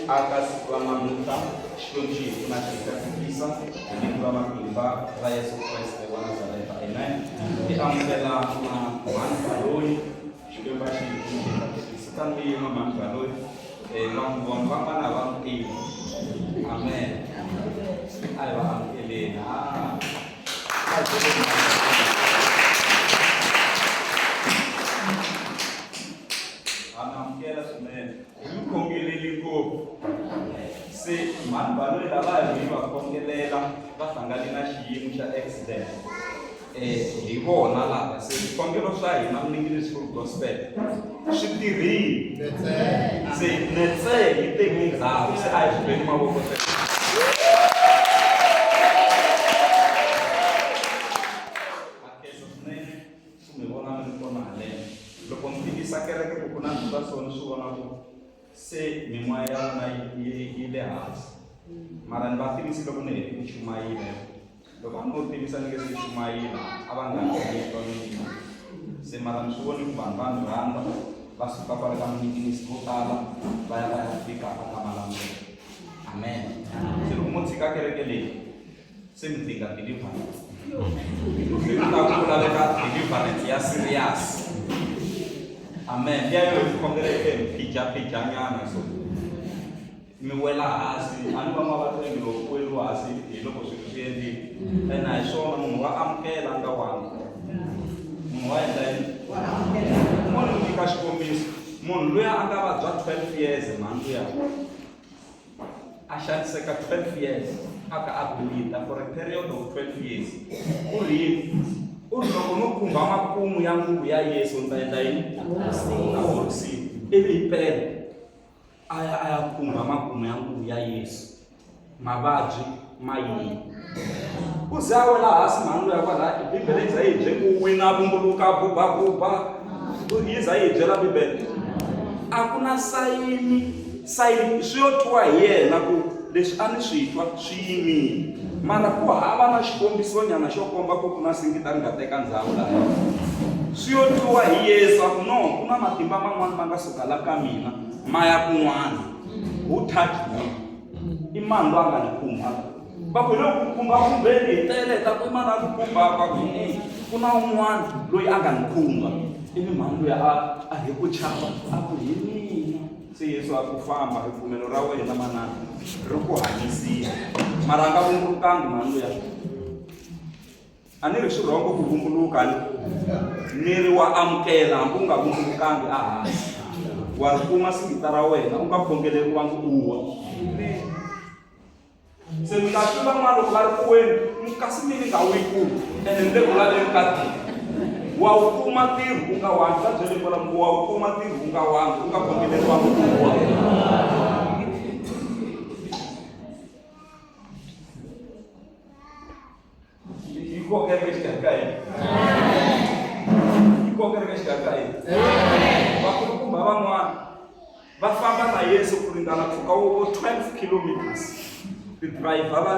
Aka siku ra namuntlha Xikwembu xi hi pfuna xi hi katekisa hi vito ra matimba ra Yesu Kreste wa Nazareta. Amen. Hi amukela na mhani Baloyi. Xikwembu a xi hi pfuna xi hi katekisa. Tani mi yima mhani Baloyi. Vanhu vanhu van'wana a va n'wi tivi. Amen. A hi va amukeleni. Ah. A hi byeleni mhani. Ha mi amukela swinene. Hi mi khongeleli ngopfu. Se mhani Baloyi lava hi va khongelela va hlangane na xiyimo xa accident. Hi vona lava se swikhongelo swa hina Miningini School Gospel swi tirhile. Se netse yi teke ndhawu se a hi swi beni mavoko se. Ha khensa swinene ku mi vona mi ri kona haleno. Loko mi tivisa kereke ku ku na nhundza so ni swi vona ku se mimoya ya vona yi le hansi. Mara ni va tivisi loko ni hete ku chumayela. Loko a ni ngo tivisa ni nge se chumayela a va nga ni twa mina. Se mara ni swi vone ku vanhu va ni rhandza va suka kwale ka Minginisi vo tala va ya va ya fika a ka Malamulele. Amen. Se loko mo tshika kereke leyi se mi dinga deliverance. Se ku ta ku laveka deliverance ya serious. Amen. Liya yo hi khongela yi hi phijapijanyana so mi wela hansi a ni van'wana va twa ingi loko ku weriwa hansi hi loko swilo swi endlile ene a hi swona munhu wa amukela a nga wangi munhu wa endla yini mo ni nyika xikombiso munhu luya a nga vabya 12 years mhani luya a xaniseka 12 years a ka a bleeda for a period of 12 years u ri yini u ri loko no khumba makumu ya nguvu ya Yesu ni ta endla yini ta horisiwa ivi hi pela a ya a ya khumba makumu ya nguvu ya Yesu mavabyi ma yini u ze a wela hansi mhani luya kwalaya bibele yi za yi bye ku wina vumbuluka bubabuba yi za yi byela bibele a ku na sayini sayini swi yo twiwa hi yena ku leswi a ni swi twa swi yimile mara ku hava na xikombisonyana xo komba ku ku na singita ri nga teka ndhawu laha swi yo twiwa hi Yesu a ku no ku na matimba man'wana ma nga suka la ka mina ma ya kun'wana who touched me i mani loyi a nga ni khumba va ku hi le ku khumba khumbeni hi tele ta ku i mani a ku khumba va ku i ku na un'wana loyi a nga ni khumba ivi mhani loyi a a hi ku chava a ku hi mina se Yesu a ku famba ripfumelo ra wena manana ri ku hanyisile mara a nga vumbulukangi mhani luya a ni ri swi rhongo ku vumbuluka ni ni ri wa amukela hambi u nga vumbulukangi a hansi wa ri kuma singita ra wena u nga khongeleriwangi u wa se mi nga twi van'wana loko va ri kuweni kasi mi ni nga wu yi kumi ene ni le ku laveni ka ntirho wa wu kuma ntirho u nga wangi va byele kwala ku wa wu kuma ntirho u nga wangi u nga khongeleriwangi u wa yi koka exikarhi ka hina yi koka exikarhi ka hina vakulukumba van'wana va famba na Yesu ku ringana mpfhuka wo 12 kilometers ti-driver va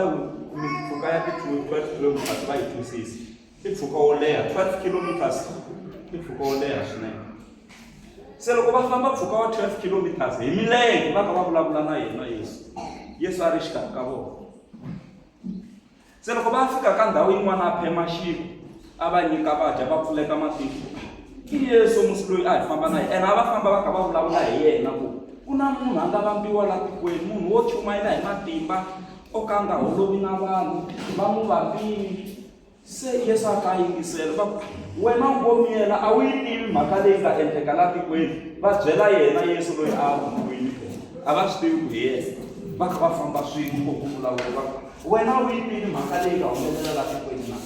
mimpfhuka ya ti-12 kilometers va yi twisisa i mpfhuka wo leha 12 kilometers i mpfhuka wo leha swinene se loko va famba mpfhuka wa 12 kilometers hi milenge va ka va vulavula na yena Yesu Yesu a ri xikarhi ka vona Se loko va fika ka ndhawu yin'wana a phema xinkwa a va nyika va dya va pfuleka matihlo i Yesu musi loyi a hi famba na yena ene a va famba va kha va vulavula hi yena ku ku na munhu a nga vambiwa la tikweni munhu wo chumayela hi matimba o ka a nga holovi na vanhu va n'wi vambini se Yesu a ka a yingisela va ku wena u ngo miyela a wu yi tivi mhaka leyi nga endleka la tikweni va byela yena Yesu loyi a rhumiwile a va swi tivi ku hi yena va kha va famba swin'we ku ku vulavula va ku Wena u yi tivi mhaka leyi nga humelela la tikweni na?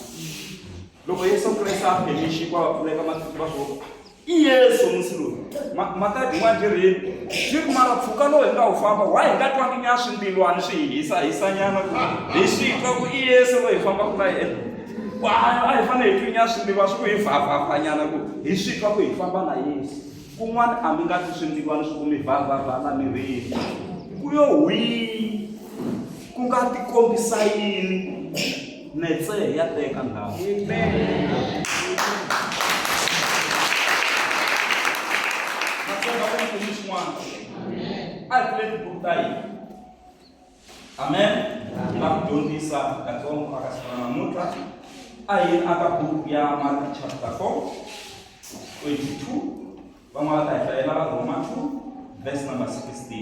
Loko Yesu Kreste a pheme xinkwa va pfuleka matihlo va swi vona i Yesu musi loyi. Mhaka yin'wana byi ri yini? Byi ri mara mpfhuka lowu hi nga wu famba why hi nga twangi nya swimbilwani swi hi hisa hisanyana ku hi swi twa ku i Yesu loyi hi fambaka na yena. A hi fanele hi twi nya swimbilwana swi ku hi vhavhavhanyana ku hi swi twa ku hi famba na Yesu. Kun'wana a mi nga twi swimbilwana swi ku mi vhavhavha la mirini. Ku yo hwii! Ku nga tikombisa yini? Netse ya teka ndhawu. Na tshemba ku mi kume xin'wana. A hi pfuleni tibuku ta hina. Amen. Hi lava ku dyondzisa katsongo aka siku ra namuntlha. A hi yeni aka buku ya Mark chapter 4 22. Van'wana va ta hi hlayela Rhoma 2 verse number 16.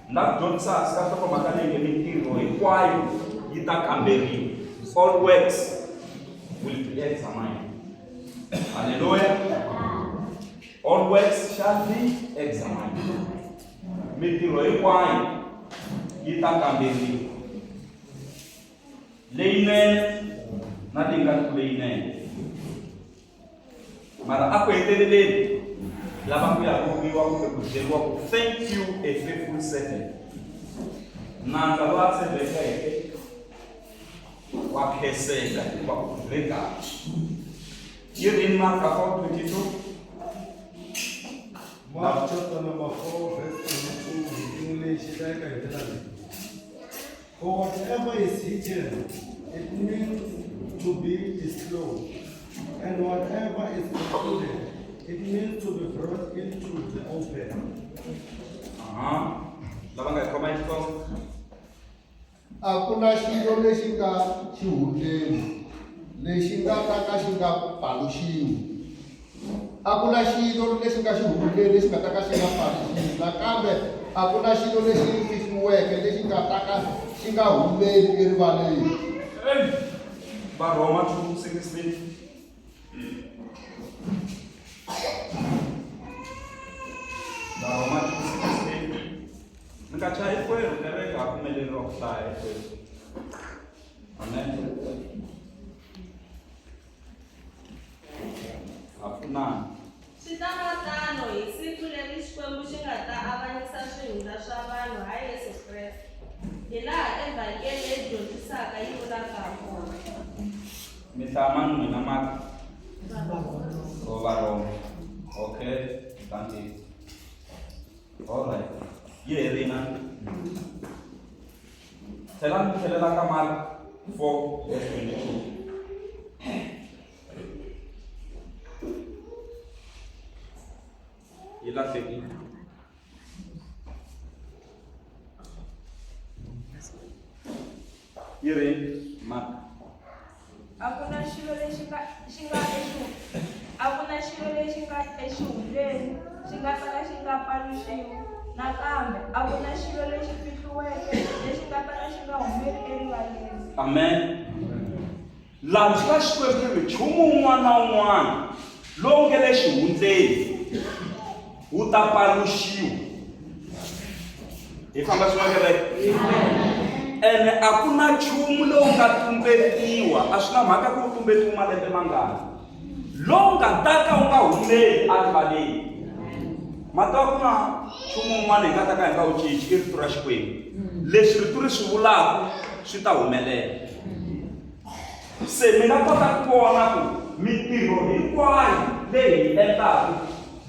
Ni lava ku dyondzisa hansi ka nhlokomhaka leyi nge mintirho hinkwayo yi ta kamberiwa. All works will be examined. Hallelujah. All works shall be examined. Mintirho hinkwayo yi ta kamberiwa. Leyinene na leyi nga riki leyinene. Mara a ku heteleleni lava ku ya rhumiwa kumbe ku byeriwa ku thank you a faithful servant. Nandza loyi a tshembekeke wa khenseka hikuva u tirhe kahle. Yi rini Marka 4:22? Mark chapter number 4, verse 22, in English, hlayeka hi ndlela leyi. For whatever is hidden, it means to be disclosed. And whatever is concluded, it means to be brought into the open. Aha. Lava nga yi khoma yi Xitsonga. A ku na xilo lexi nga xihundleni lexi nga ta ka xi nga paluxiwi. A ku na xilo lexi nga xihundleni lexi nga ta ka xi nga paluxiwi. Nakambe a ku na xilo lexi fihliweke lexi nga ta ka xi nga humeli erivaleni. Varhoma 2:16. Varhoma 2:16. Mi nga chayi hinkwerhu kereke ha pfumeleriwa ku hlaya hinkwerhu. Amen. Ha pfunana. Swi ta va tano hi siku leri Xikwembu xi nga ta avanyisa swihundla swa vanhu ha Yesu Kreste, hilaha Evhangeli leyi dyondzisaka yi vulaka hakona. Mi hlaya mani n'wina maka? O Varhoma. Okay, thank you. All right. Yi herile. Tlhela mi tlhelela ka Mark 4 verse 22. Yi lahlekile. Yi ri Mark. A ku na xilo lexi nga xi nga exi a ku na xilo lexi nga exihundleni xi nga ta ka xi nga paluxiwi nakambe a ku na xilo lexi fihliweke lexi nga ta ka xi nga humeli erivaleni. Amen. Laha swi ka Xikwembu ri nchumu wun'wana na wun'wana lowu nge le xihundleni wu ta paluxiwa. Hi famba swin'we kereke? Ene a ku na nchumu lowu nga tumbetiwa, a swi na mhaka ku wu tumbetiwe malembe mangani, lowu nga ta ka wu nga humeli erivaleni. Ma tiva ku na nchumu wun'wana hi nga ta ka hi nga wu cinci, i rito ra Xikwembu. Leswi rito ri swi vulaka swi ta humelela. Se mi nga kota ku vona ku mintirho hinkwayo leyi hi endlaka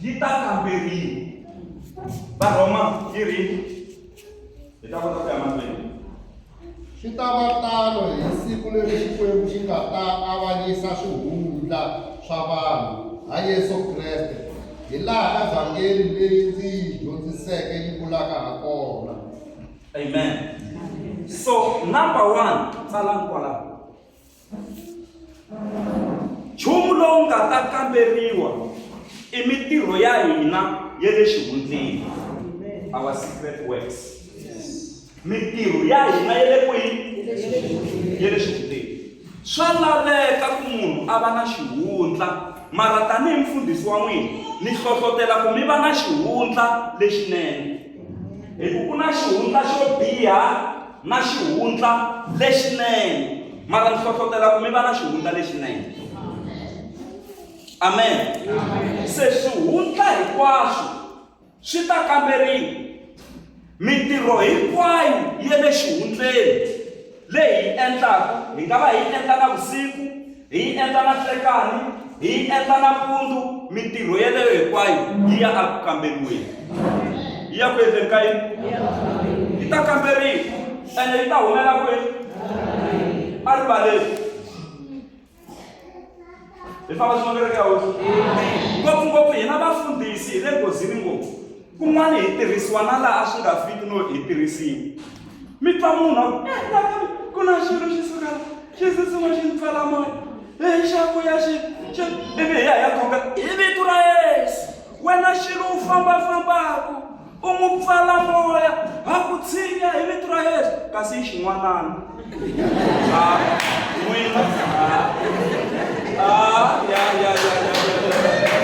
yi ta kamberiwa. Varhoma yi ri hi ta kota ku ya mahlweni. Swi ta va tano hi siku leri Xikwembu xi nga ta avanyisa swihundla swa vanhu ha Yesu Kreste, hilaha Evhangeli leyi ndzi yi dyondziseke yi vulaka hakona. Amen. So number one, tsalani kwalaho. Nchumu lowu nga ta kamberiwa i mintirho ya hina ya le xihundleni. Our secret works. Mintirho ya hina ya le kwihi? Ya le xihundleni. Swa laveka ku munhu a va na xihundla, mara tanihi mufundhisi wa n'wina ni hlohlotela ku mi va na xihundla lexinene. Hi ku ku na xihundla xo biha na xihundla lexinene, mara ni hlohlotela ku mi va na xihundla lexinene. Amen. Se swihundla hinkwaswo swi ta kamberiwa. Mintirho hinkwayo ya le xihundleni leyi hi yi endlaka, hi nga va hi yi endla navusiku, hi yi endla na nhlekani, hi yi endla nampundzu, mintirho yeleyo hinkwayo yi ya eku kamberiweni. Yi ya ku endleni ka yini? Yi ta kamberiwa ene yi ta humela kwini? Erivaleni. Hi famba swin'we kereke ya Hosi. Ngopfungopfu hina vafundhisi hi le nghozini ngopfu. Kun'wana hi tirhisiwa na laha a swi nga fiki no hi tirhisiwa. Mi twa munhu a ku, eh, la ka ku na xilo xi suka la, xi tsutsuma xi ni pfala moya. Hey, xa vuya xi, xi, ivi hi ya hi ya khongela hi vito ra Yesu. Wena xilo u fambafambaku, u n'wi pfala moya, ha ku tshinya hi vito ra Yesu. Kasi i xin'wanana. Ah, n'wina, ah, ah, ya, ya, ya, ya, ya, ya.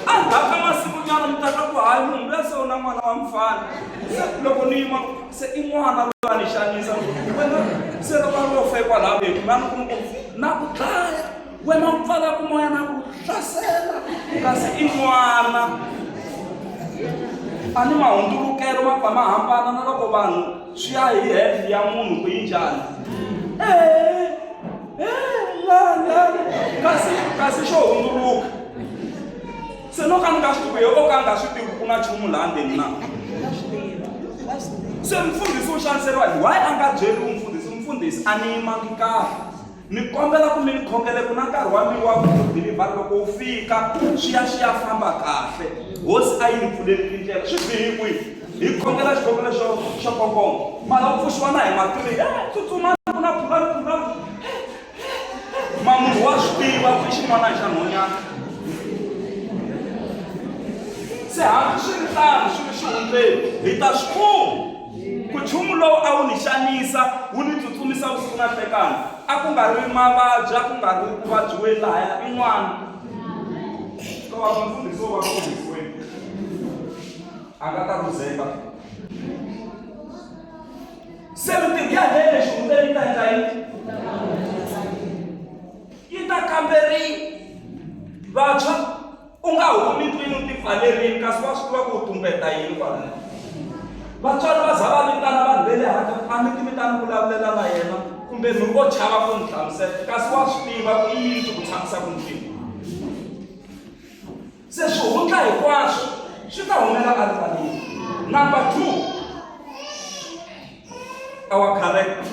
Endzhaku ka masikunyana mi ta twa ku hayi munhu luya se u na n'wana wa mufana. Se loko ni yima se i n'wana loyi a ni xanisa wena se loko a ri wo fe kwalaho kumbe a ni kuma ku na ku dlaya wena u pfalaku moya na ku hlasela kasi i n'wana. A ni mahundzulukelo ma pfa ma hambana na loko vanhu swi ya hi health ya munhu ku yi njhani. Kasi kasi xo hundzuluka. Se no ka ni nga swi tivi o ka nga swi tivi ku na nchumu laha ndzeni na. Se mfundhisi u xaniseriwa hi why a nga byeriwi mfundhisi mfundhisi a ni yimangi kahle. Ni kombela ku mi ni khongele ku na nkarhi wa mi wa ku deliver loko wu fika swi ya swi ya famba kahle. Hosi a yi ni pfuleli tindlela swi bihi kwihi? Hi khongela xikhongelo xo xo kongoma. Mara u pfuxiwa na hi matiri. Eh, tsutsumani ku na phulani phulani. Ma munhu wa swi tiva ku i xin'wana xa nhwanyana. Se hambi swi ri tano swi ri xihundleni hi ta swi kuma ku nchumu lowu a wu ni xanisa wu ni tsutsumisa vusiku na nhlekani a ku nga ri mavabyi a ku nga ri ku vabyiweni lahaya i n'wana ko va mufundhisi wo va mufundhisiweni a nga ta rhuzeka Se mintirho ya hele xihundleni yi ta endla yini? Yi ta kamberiwa. Vantshwa, u nga humi ndlwini u tipfalerile kasi wa swi tiva ku u tumbeta yini kwalaya. Vatswari va za va vitana vanhu va le handle ku a mi ti mi ta ni vulavulela na yena kumbe mi o chava ku ni hlamusela kasi wa swi tiva ku i yini swi ku tshamisaka ndlwini. Se swihundla hinkwaswo swi ta humela erivaleni. Number 2, our character.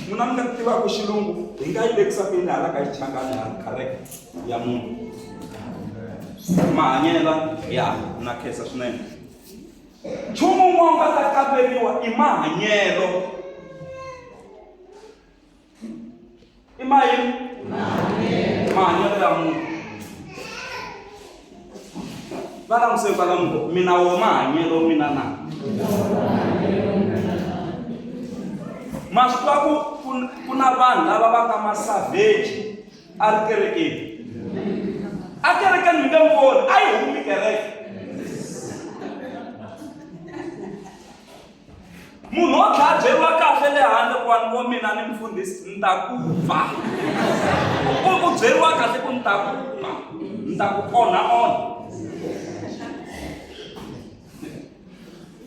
N'wina mi nga tivaka xilungu hi nga yi vekisa ku yini hala ka xichangani hala character ya munhu. Mahanyelo ya na khensa swinene. Nchumu wun'wana wu nga ta kamberiwa i mahanyelo. I mayini? Mahanyelo ya munhu. Va languse kwalamu mina wo mahanyelo mina na. Ma swi tiva ku ku na vanhu lava va nga ma-savage a ri kerekeni. A kerekeni mi nge n'wi voni, a yi humi kereke. Munhu wo tlhela a byeriwa kahle le handle ku vanhu vo mina ni mufundhisi ni ta ku ba. U u byeriwa kahle ku ni ta ku ba, ni ta ku onha onha.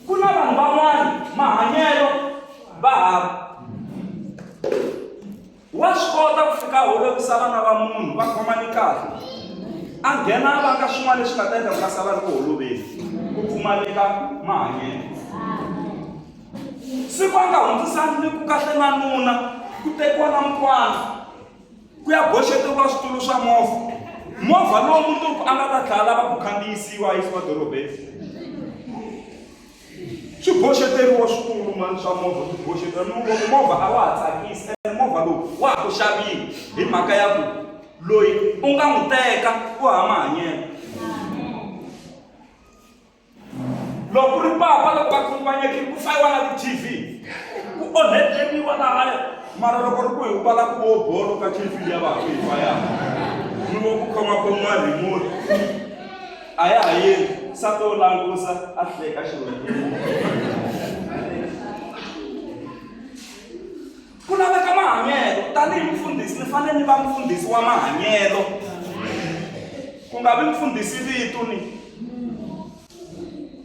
Ku na vanhu van'wana mahanyelo va hava. Wa swi kota ku fika a holovisa vana va munhu va khomani kahle, a nghena a vanga swin'wana leswi nga ta endla ku va sala ri ku holoveni, ku pfumaleka mahanyelo. Siku a nga hundzisani ni ku kahle na nuna, ku tekiwa na mukwana, ku ya boxeteriwa switulu swa movha. Movha lowu mundzuku a nga ta tlhela a lava ku khandziyisiwa a yisiwa dorobeni. Swi boxeteriwa swikulu mani swa movha swi boxeteriwa mi ku movha a wa ha tsakisi ene movha lowu wa ha ku xaviwa hi mhaka ya ku loyi u nga n'wi teka u hava mahanyelo loko ku ri papa loko va khunguvanyekile ku fayiwa na ti-T_V ku onheteriwa lahaya mara loko ri ku hi ku va la ku vo bolo ka T_V liya va ha ku yi fayaka mi vo ku khomakhomiwa remote. A ya ha yendli. Nsati wo langusa a hleka xihundleni. Ku laveka mahanyelo. Tanihi mufundhisi ni fanele ni va mufundhisi wa mahanyelo. Ku nga vi mufundhisi vito ni.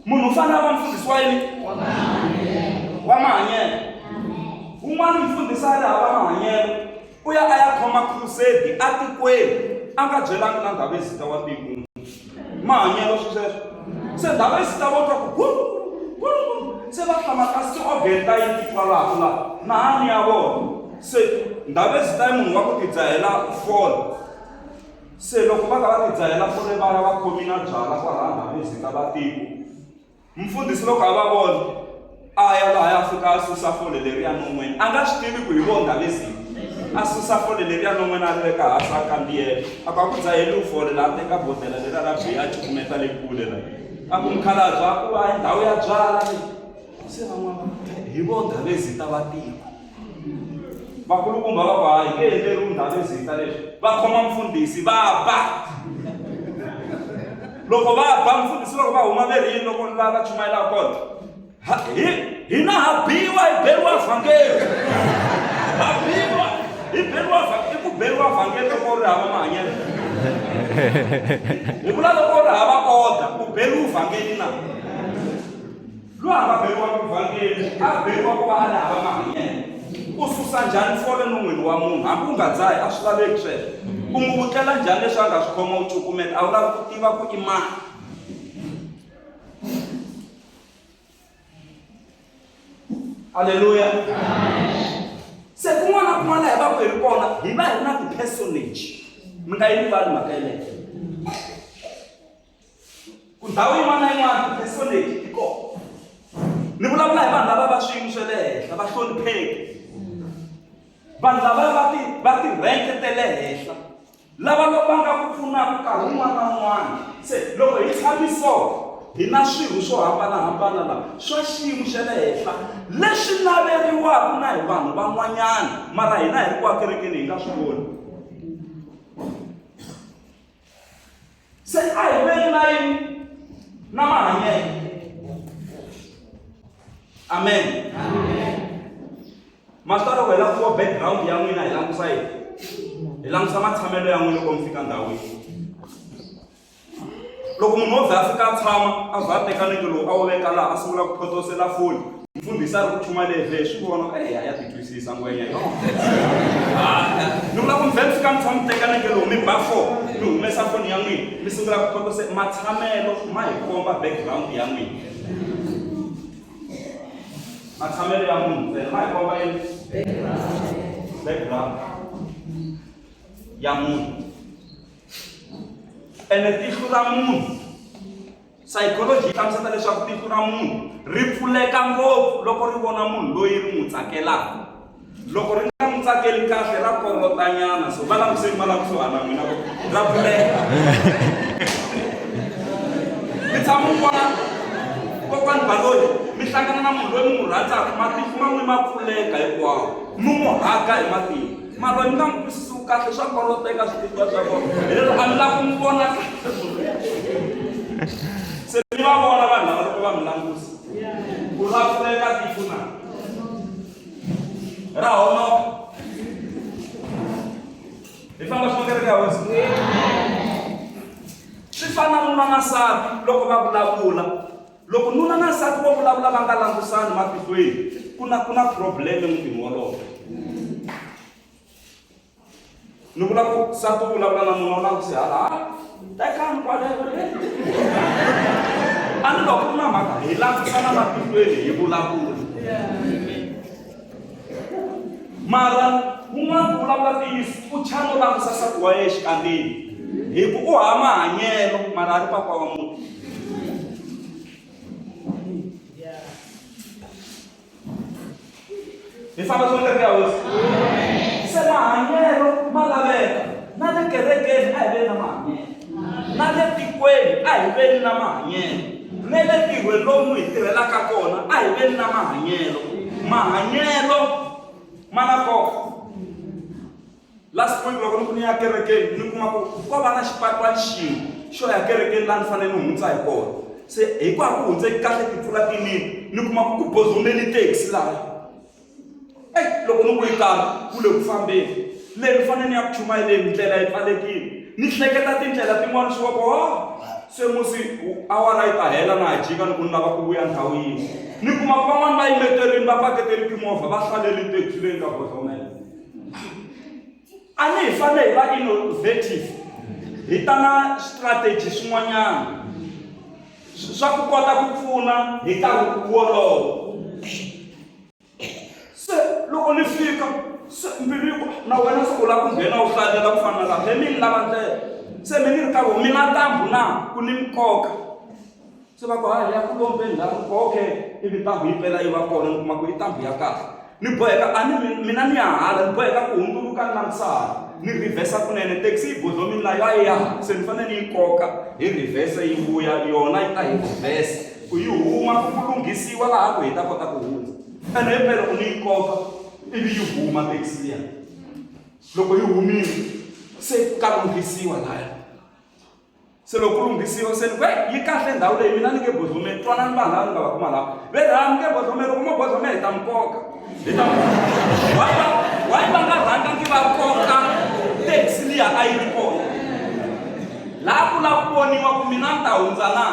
Munhu u fanele a va mufundhisi wa yini? Wa mahanyelo. Wun'wana mufundhisi a ri hava mahanyelo. U ya a ya khoma crusade atikweni a nga byelangi na Ndhavezita wa tiko mahanyelo swi sweswo. Se Ndhavezita vo twa ku guru guru guru se va hlamala kasi ti-organ ta yini ti twalaka la nahani ya vona. Se Ndhavezita i munhu wa ku tidzahela fole. Se loko va ka va tidzahela fole va ya va khomi na byala kwalaya ndhavezini ka vatiko. Mfundhisi loko a va vona a ya laha a fika a susa fole leriya non'weni a nga swi tivi ku hi vo ndhavezini a susa fole leriya non'weni a ri veka hansi a kandziyela a ku a ku dzaheliwi fole laha a teka bodhela leriya ra biya a cukumeta le kule la a ku mukhalabye a ku a ndhawu ya byala leyi se van'wana hi vo ndhavezita va tiko vakulukumba va ku hayi nge endleriwi ndhavezita leswi va khoma mfundhisi va ba loko va ba mfundhisi loko va huma verini loko la va chumayelaka kona hi hina ha biwa hi beriwa vhangeri ha biwa hi beriwa i ku beriwa vhangeri loko u ri hava mahanyelo hi vula loko u ri hava order u beriwi vhangeri na Loyi a nga beriwanga vhangeli a beriwa ku va a ri hava mahanyelo. U susa njhani fole non'wini wa munhu hambi u nga dzahi a swi laveki sweswo. U n'wi vutlela njhani leswi a nga swi khoma u cukumeta a wu lavi ku tiva ku i mani. Aleluya. Se kun'wana na kun'wana laha hi va ku hi ri kona hi va hi ri na ti-personage. Mi nga yi rivali mhaka yeleyo. Ku ndhawu yin'wana na yin'wana ti-personage ti kona. Ni vulavula hi vanhu lava va swiyimo swa le henhla, va hlonipheki. Vanhu lava va ti va ti-rank ta le henhla, lava va nga ku pfunaka nkarhi wun'wana na wun'wana. Se loko hi tshame so hi na swirho swo hambanahambana la swa xiyimo xa le henhla leswi naveriwaka na hi vanhu van'wanyana, mara hina hi ri kwa kerekeni hi nga swi voni. Se a hi veni na yini na mahanyelo. Amen. Maswi loko hi langusa background ya n'wina hi langusa yini? Hi langusa matshamelo ya n'wina loko mi fika ndhawini. Loko munhu wo vha a fika a tshama a vha a teka nenge lowu a wu veka laha a sungula ku photosela foni mfundhisi a ri ku chumayeleni vhe swi vona eya ya titwisisa ngwenya yo ni vula ku mi vhe mi fika mi tshama mi teka nenge lowu mi ba four mi humesa foni ya n'wina mi sungula ku photose matshamelo ma hi komba background ya n'wina matshamelo ya munhu ntsena ma hi komba yini background ya munhu ene tihlo ra munhu Psychology yi hlamusela leswaku tihlo ra munhu ri pfuleka ngopfu loko ri vona munhu loyi ri n'wi tsakelaka. Loko ri nga n'wi tsakeli kahle ra kolotanyana, so va languseni va la kusuhana na n'wina ra pfuleka. Mi tshama mi vona kokwani Baloyi mi hlangana na munhu loyi mi n'wi rhandzaka matihlo ma n'wina ma pfuleka hinkwawo mi n'wi haga hi matimba. Mara mi nga n'wi twisisi kahle swa koloteka swititwa swa kona hi lero a mi lava ku n'wi vona kahle se mi va vona vanhu lava loko va mi langusa ku ra pfuleka tiko na ra honoka hi famba swin'we kereke ya hosi swi fana nuna na nsati loko va vulavula Loko nuna na nsati vo vulavula va nga langusani matihlweni, ku na ku na problem emutini wolowo. Ni vula ku nsati u vulavula na nuna u languse hala, ha tekani kwale. A ni loko ku na mhaka hi langusana matihlweni hi vulavula. Mara wun'wana ku vulavula ntiyiso u chava no langusa nsati wa yena exikandzeni hi ku u hava mahanyelo mara a ri papa wa muti. Hi famba swona kereke ya hosi. Se mahanyelo ma laveka na le kerekeni a hi veni na mahanyelo na le tikweni a hi veni na mahanyelo na le ntirhweni lomu hi tirhelaka kona a hi veni na mahanyelo mahanyelo ma na nkoka. Last week loko ni ku ni ya kerekeni ni kuma ku ko va na xipatwani xin'we xo ya kerekeni laha ni fanele ni hundza hi kona se hinkwaku ku hundzeki kahle timpfula ti nile ni kuma ku ku bozomeli taxi laha eyi loko ni ku yi kamba ku le ku fambeni le ni fanele ni ya ku chumayeleni ndlela yi pfalekile ni hleketa tindlela tin'wana swi va ku oh se musi awara yi ta hela na ha jika ni ku ni lava ku vuya ndhawu yin'we ni kuma ku van'wani va yimeterini va paketeli timovha va hlaleli taxi leyi nga bozomela A ni hi fanele hi va innovative hi ta na strategy swin'wanyana swa ku kota ku pfuna hi nkarhi wolowo se loko ni fika se mbilu yi ku na wena se u lava ku nghena u hlalela ku fana na laha mi ni lava ndlela. Se mi ni ri ka vo mi na ntambu na ku ni mi koka. Se va ku ha hi ya ku lombeni laha ku okay ivi ntambu yi pela yi va kona ni kuma ku i ntambu ya kahle. Ni boheka a ni mina ni ya hala ni boheka ku hundzuluka ni langutisa hala ni reverse kunene taxi yi godlomini la ya ya se ni fanele ni yi koka hi reverse yi vuya yona yi ta hi reverse ku yi huma ku ku lunghisiwa laha ku hi ta kota ku hundza ene himpela ku ni yi koka ivi yi huma taxi liya loko yi humile se ka lunghisiwa laya se loko ku lunghisiwa se ni ku yi kahle ndhawu leyi mina ni nge bodlomeli twanani vanhu lava ni nga va kuma lava ve ri ni nge bodlomeli loko mo bodlomela hi ta mi koka hi ta why va why va nga rhangangi va koka taxi liya a yi ri kona laha ku lava ku voniwa ku mina ni ta hundza na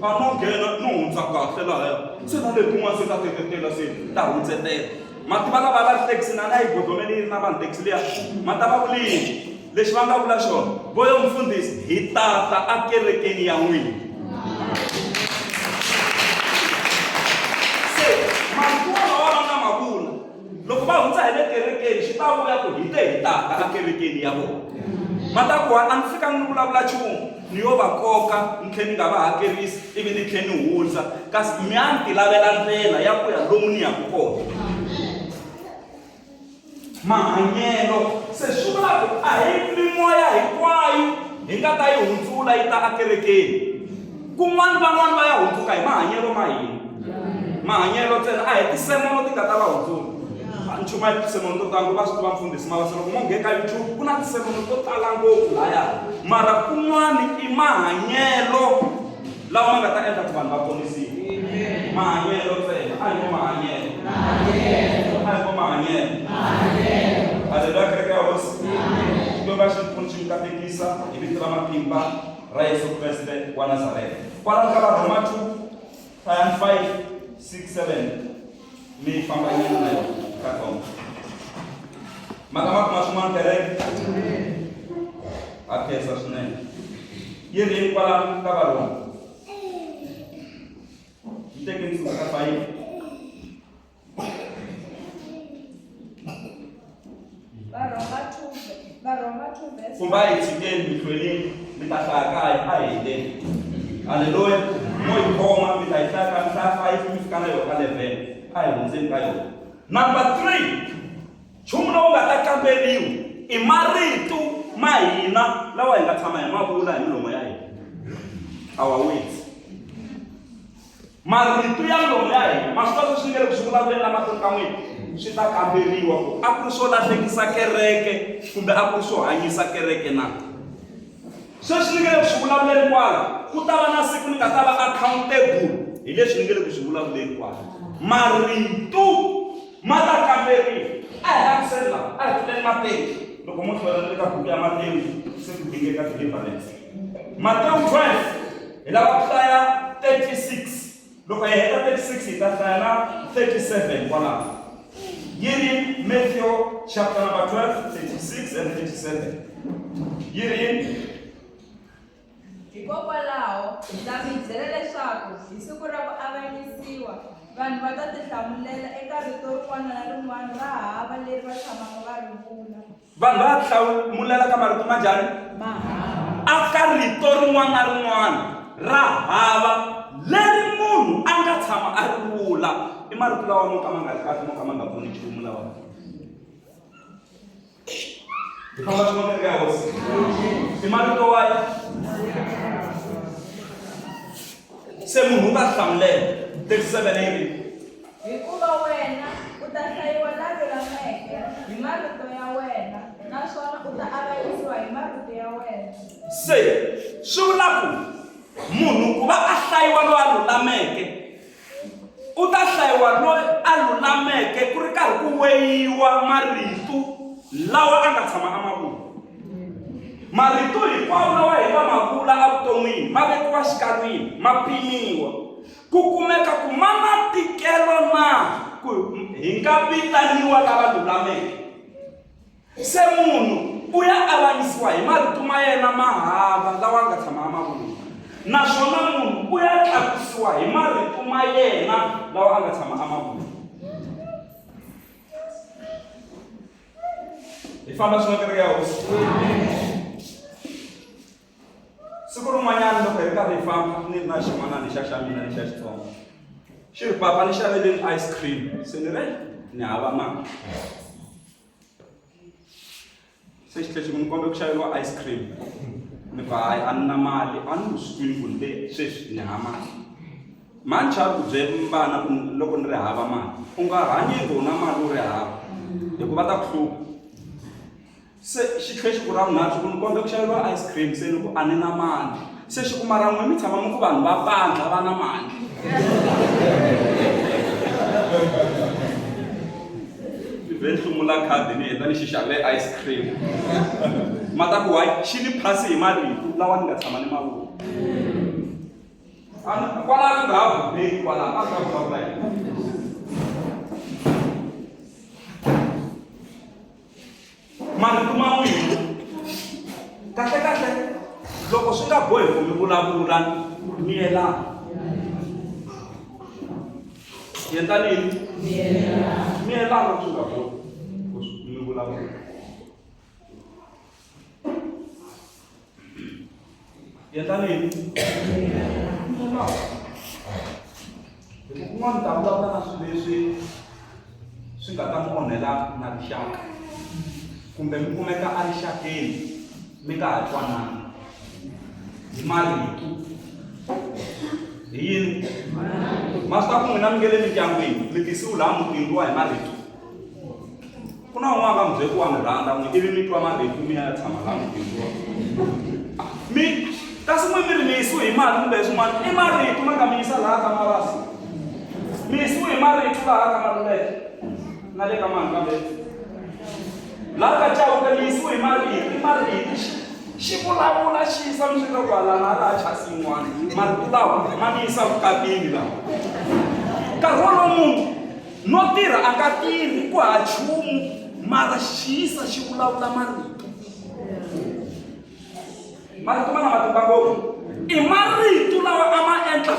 a no nghena no hundza kahle lahaya se na letin'wana se ta teketela se ta hundzetela ma tiva lava va ri taxi na na yi godlomeli yi ri na vanhu taxi liya ma ta va vulini Lexi va nga vula xona, vo yo mufundhisi, hi ta ta akerekeni ya n'wina. Se marito walawa va nga ma vula, loko va hundza hi le kerekeni swi ta vuya ku hi te hi ta ta akerekeni ya vona. Ma ta ku a ni fikanga ni vulavula nchumu, ni yo va koka ni tlhe ni nga va hakerisi ivi ni tlhe ni hundza, kasi mi ya ni ti lavela ndlela ya ku ya lomu ni yaka kona. Mahanyelo. Se swi vula ku a hi mimoya hinkwayo hi nga ta yi hundzula yi ta akerekeni. Kun'wana van'wana va ya hundzuka hi mahanyelo ma hina. Mahanyelo ntsena a hi tisemono ti nga ta va hundzula. Nchumu a hi tisemono to tala va swi tiva mfundhisi Mavasa loko mo nghena ka YouTube ku na tisemono to tala ngopfu laya. Mara kun'wana i mahanyelo lawa ma nga ta endla ku vanhu va ponisiwa. Mahanyelo ntsena a hi ngo mahanyelo. A hi ngo mahanyelo. Haleluya kereke ya Hosi. Xikwembu a xi pfuni xi mi katekisa hi vito ra matimba ra Yesu Kreste wa Nazareta. Kwalano ka Varhoma 2 hlayani 5 6 7 mi famba nyana na yona katsongo. Maka ma kuma swin'wana kereke. Ha khensa swinene. Yi ri yini kwalano ka Varhoma? Yi teke ni suka ka 5. Varhoma 2 Varhoma 2 verse Kumbe a hi tshikeni mi hlwelini mi ta hlaya kaya a hi heteni. Haleluya. Mo yi khoma mi ta yi hlaya ka mi hlaya 5 mi fika na yona ka 11. A hi hundzeni ka yona. Number 3. Nchumu lowu nga ta kamberiwa i marito ma hina lawa hi nga tshama hi ma vula hi milomo ya hina. Our words. Marito ya milomo ya hina, ma swi tiva leswi ni nga le ku swi vulavuleni la mahlweni ka n'wina, swi ta kamberiwa ku a ku ri swo lahlekisa kereke kumbe a ku ri swo hanyisa kereke na. Sweswi ni nge le ku swi vulavuleni kwala, ku ta va na siku ni nga ta va accountable hi leswi ni nge le ku swi vulavuleni kwala. Marito ma ta kamberiwa. A hi langiseni laha, a hi pfuleni Matewu. Loko mo hlwela ni le ka buku ya Matewu se ku dingeka deliverance. Matewu 12 hi lava ku hlaya 36. Loko hi heta 36 hi ta hlaya na 37 kwalaho. Yi ri Matthew chapter number 12, 36 and 37. Yi ri Hikokwalaho, ndza mi byela leswaku hi siku ra ku avanyisiwa, vanhu va ta tihlamulela eka rito rin'wana na rin'wana ra hava leri va tshamaka va ri vula. Vanhu va hlamulela ka marito ma njhani? A ka rito rin'wana na rin'wana ra hava leri munhu a nga tshama a ri vula. I marito lawa mo ka ma nga ri kahle, mo ka ma nga pfuni nchumu lawa. Hi famba swin'we kereke ya Hosi. I marito wahi? Se munhu u ta hlamulela. 37 yi ri. Hikuva wena u ta hlayiwa la lulameke hi marito ya wena, naswona u ta avanyisiwa hi marito ya wena. Se swi vula ku munhu ku va a hlayiwa loyi a lulameke u ta hlayiwa loyi a lulameke ku ri karhi ku weyiwa marito lawa a nga tshama a ma vula. Marito hinkwawo lawa hi nga ma vula evuton'wini ma vekiwa xikalwini, ma pimiwa. Ku kumeka ku ma na ntikelo na ku hi nga vitaniwa lava lulameke. Se munhu u ya avanyisiwa hi marito ma yena ma hava lawa a nga tshama a ma vula, naswona munhu u ya tlakusiwa hi marito ma yena lawa a nga tshama a ma vula. Hi famba swin'we kereke ya Hosi. Siku rin'wanyana loko hi ri karhi hi famba ni ri na xin'wanana lexiya xa mina lexiya xitsongo xi ri papa ni xaveleni ice cream se ni ri ni hava mali se xi tlhe xi ku ni kombe ku xaveriwa ice cream ni ku hayi a ni na mali a ni swi tivi ku ni le sweswi ni hava mali mhani chavi ku byela vana ku loko ni ri hava mali u nga hanyi ngo u na mali u ri hava hikuva ta ku hlupha Se xi tlhe xi ku ra vunharhu xi ku ni kombela ku xaveriwa ice cream se ni ku a ni na mali se xi ku mara n'we mi tshama mi ku vanhu va pandla va na mali ni vhe ni hlumula khadi ni heta ni xi xave ice cream ma ta ku hayi xi ni phasi hi marito lawa ni nga tshama ni ma vula kwalano nga ha vhumeki kwalano a swi nga vulavula yini Marito ma n'wina kahlekahle loko swi nga bohi ku mi vulavula miyelani yendla yini miyelani loko swi nga bohi ku mi vulavula Yendla yini miyelani hi ku kun'wana ta vulavula na swilo leswi swi nga ta mi onhela na rixaka kumbe mi kumeka erixakeni mi nga ha twanani hi marito hi yini ma swi ta ku n'wina mi nge le mindyangwini mi tisiwe laha mutini wa hi marito ku na un'wana nga mi byeli ku wa mi rhandza n'wi ivi mi twa marito mi ya tshama laha mutini wa mi kasi n'we mi ri mi yisiwe hi mali kumbe swin'wana i marito ma nga mi yisa laha ka mavasi Mi yisiwe hi marito laha ka Maluleke na le ka mani kambe laha ka Chauke mi yisiwe hi marito i marito xi xi vulavula xi yisa mi swi kwala na laha chasi yin'wana marito lawa ma mi yisa vukatini lawa nkarhi wolowo munhu no tirha a nga tirhi ku ha nchumu mara xi yisa xi vulavula marito Marito ma na matimba ngopfu. I marito lawa a ma endla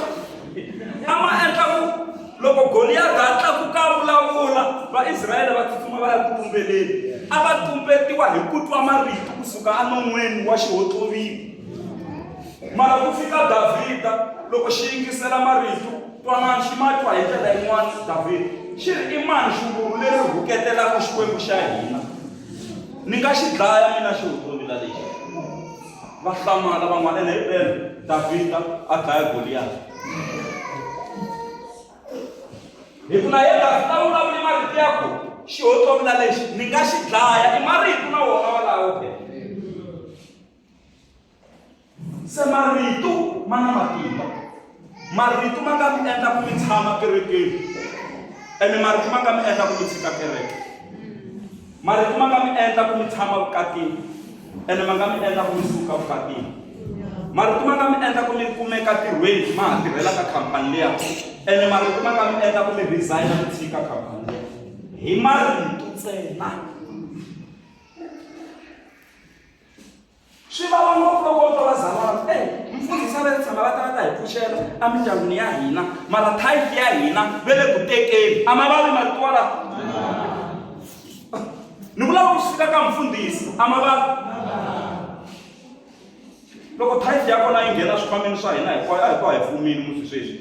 a ma endla ku loko Goliyadi a tlakuka a vulavula Vaisrayele va tsutsuma va ya ku tumbeleni. A va tumbetiwa hi ku twa marito kusuka enon'weni wa xihotlovila. Mara ku fika Davhida loko xi yingisela marito twanani xi ma twa hi ndlela yin'wana Davhida xi ri i mani xunguru leri rhuketelaka Xikwembu xa hina. Ni nga xi dlaya mina xihontlovila lexi. Va hlamala van'wana ene himpela Davhida a dlaya Goliyati. Hi ku na ye Davhida a vulavule marito ya ku xihontlovila lexi ni nga xi dlaya i marito na wona walawo phela. Se marito ma na matimba. Marito ma nga mi endla ku mi tshama kerekeni ene marito ma nga mi endla ku mi tshika kereke. Marito ma nga mi endla ku mi tshama vukatini ene ma nga mi endla ku mi suka vukatini. Marito ma nga mi endla ku mi kumeka tirhweni ma ha tirhela ka khampani liya ene marito ma nga mi endla ku mi resign mi tshika khampani liya hi marito ntsena. Swi vava ngopfu loko u twa vazalwana ku, Ey, mfundhisi a va tshama va ta va ta hi pfuxela emindyangwini ya hina, mara tithe ya hina va le ku tekeni. A ma vavi marito walawo? Ni vula loko swi fika ka mfundhisi, a ma vavi? Loko tithe ya kona yi nghena swikhwameni swa hina hinkwayo, a hi to hi fumile musi sweswi.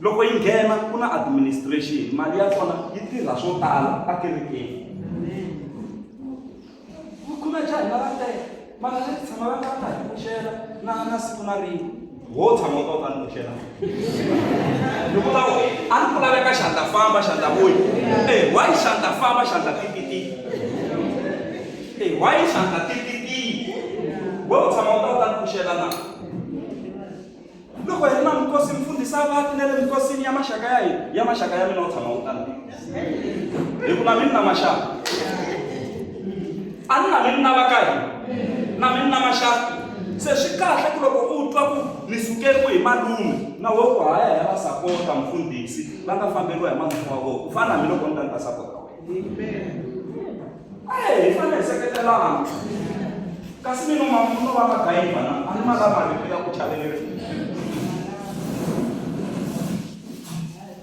Loko yi nghena ku na administration, mali ya kona yi tirha swo tala ekerekeni. Vukhume bya hina va tele mara le tshama va nga ta hi pfuxela na na siku na rin'we wo tshama u ta u ta ni pfuxela ni vula a ni ku laveka xandla famba xandla vuyi e why xandla famba xandla tititi e why xandla tititi wo tshama u ta u ta ni pfuxela na Loko hi ri na mikosi mfundhisi a va ti na le mikosini ya maxaka ya hina ya maxaka ya mina u tshama u tani hi ku na mina na maxaka a ni na mina na va ka hina na mina na maxaka se swi kahle ku loko u twa ku ni sukeriwe hi malume na wehe ku haya ya va sapota mfundhisi va nga famberiwa hi malume wa vona ku fana na mina loko ni ta ni ta sapota wena Hey, hi fanele hi seketelana kasi mi no ma no va magayivha na a ni ma lava marito ya ku chaveleri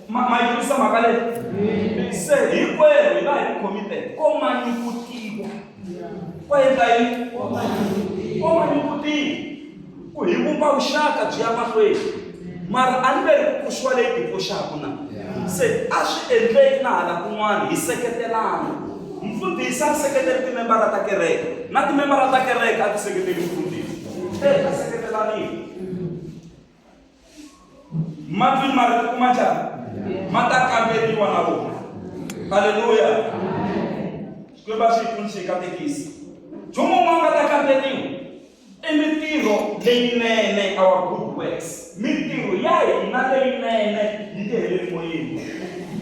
ma ma yi twisisa mhaka leyi se hinkwerhu hi va hi ri committed ko manyukutiwa ko endla yini ko manyukutiwa ku vumba vuxaka byi ya mahlweni mara a ni ve ri ku pfuxiwa leyi ti pfuxaka na se a swi endleki na hala kun'wana hi seketelana mfundhisi a seketeli timembara ta kereke na timembara ta kereke a ti seketeli mfundhisi e a seketelanile Matlwini marito kuma njhani? Ma ta kamberiwa na vona. Haleluya. Xikwembu a xi yi pfuni xi yi katekisa. Nchumu wun'wana nga ta kamberiwa i mintirho leyinene, our good works. Mintirho ya hina leyinene yi nge heleli moyeni.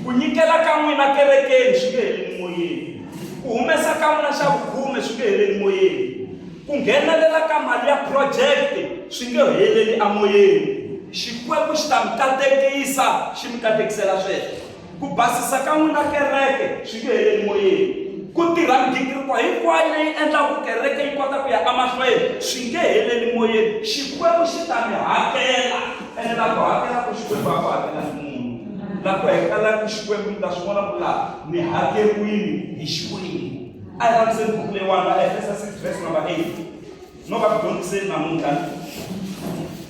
Ku nyikela ka n'wina kerekeni swi nge heleli moyeni. Ku humesa ka n'wina xa vukhume swi nge heleli moyeni. Ku nghenelela ka mali ya project swi nge heleli emoyeni. Xikwembu xi ta mi katekisa, xi mi katekisela sweswo. Ku basisa ka n'wina kereke swi nge heleli moyeni. Ku tirha migingiriko hinkwayo leyi endlaka kereke yi kota ku ya emahlweni swi nge heleli moyeni. Xikwembu xi ta mi hakela, ene la ku hakela ku Xikwembu a ku hakela ni munhu. La ku hakela ku Xikwembu mi ta swi vona ku laha mi hakeriwile hi Xikwembu. A hi rhambiseni buku leyiwani Vaefesa 6 verse number 8. No va ku dyondziseni namuntlha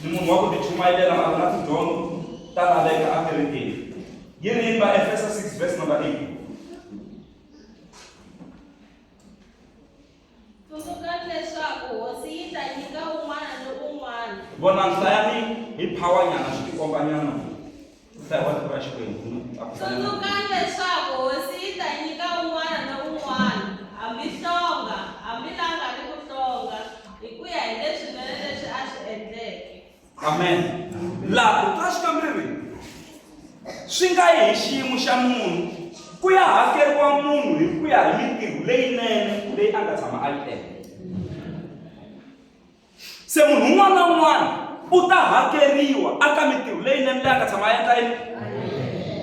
ni munhu wa ku tichumayelela mara na tidyondzo ta laveka a kerekeni. Yi ri yini Vaefesa 6 verse number 8? Tsundzukani leswaku Hosi yi ta nyika un'wana ni un'wana. Vona hlayani hi phawanyana swi tikombanyana. Tsundzukani leswaku Hosi yi ta nyika un'wana ni un'wana, hambi hlonga, hambi la nga riki hlonga, hi ku ya hi leswinene leswi a swi endleke. Amen. Laha rito ra Xikwembu ri ri, swi nga yi hi xiyimo xa munhu, ku ya hakeriwa munhu hi ku ya hi mintirho leyinene leyi a nga tshama a yi endla. Se munhu un'wana na un'wana u ta hakeriwa aka mintirho leyinene leyi a nga tshama a endla yini.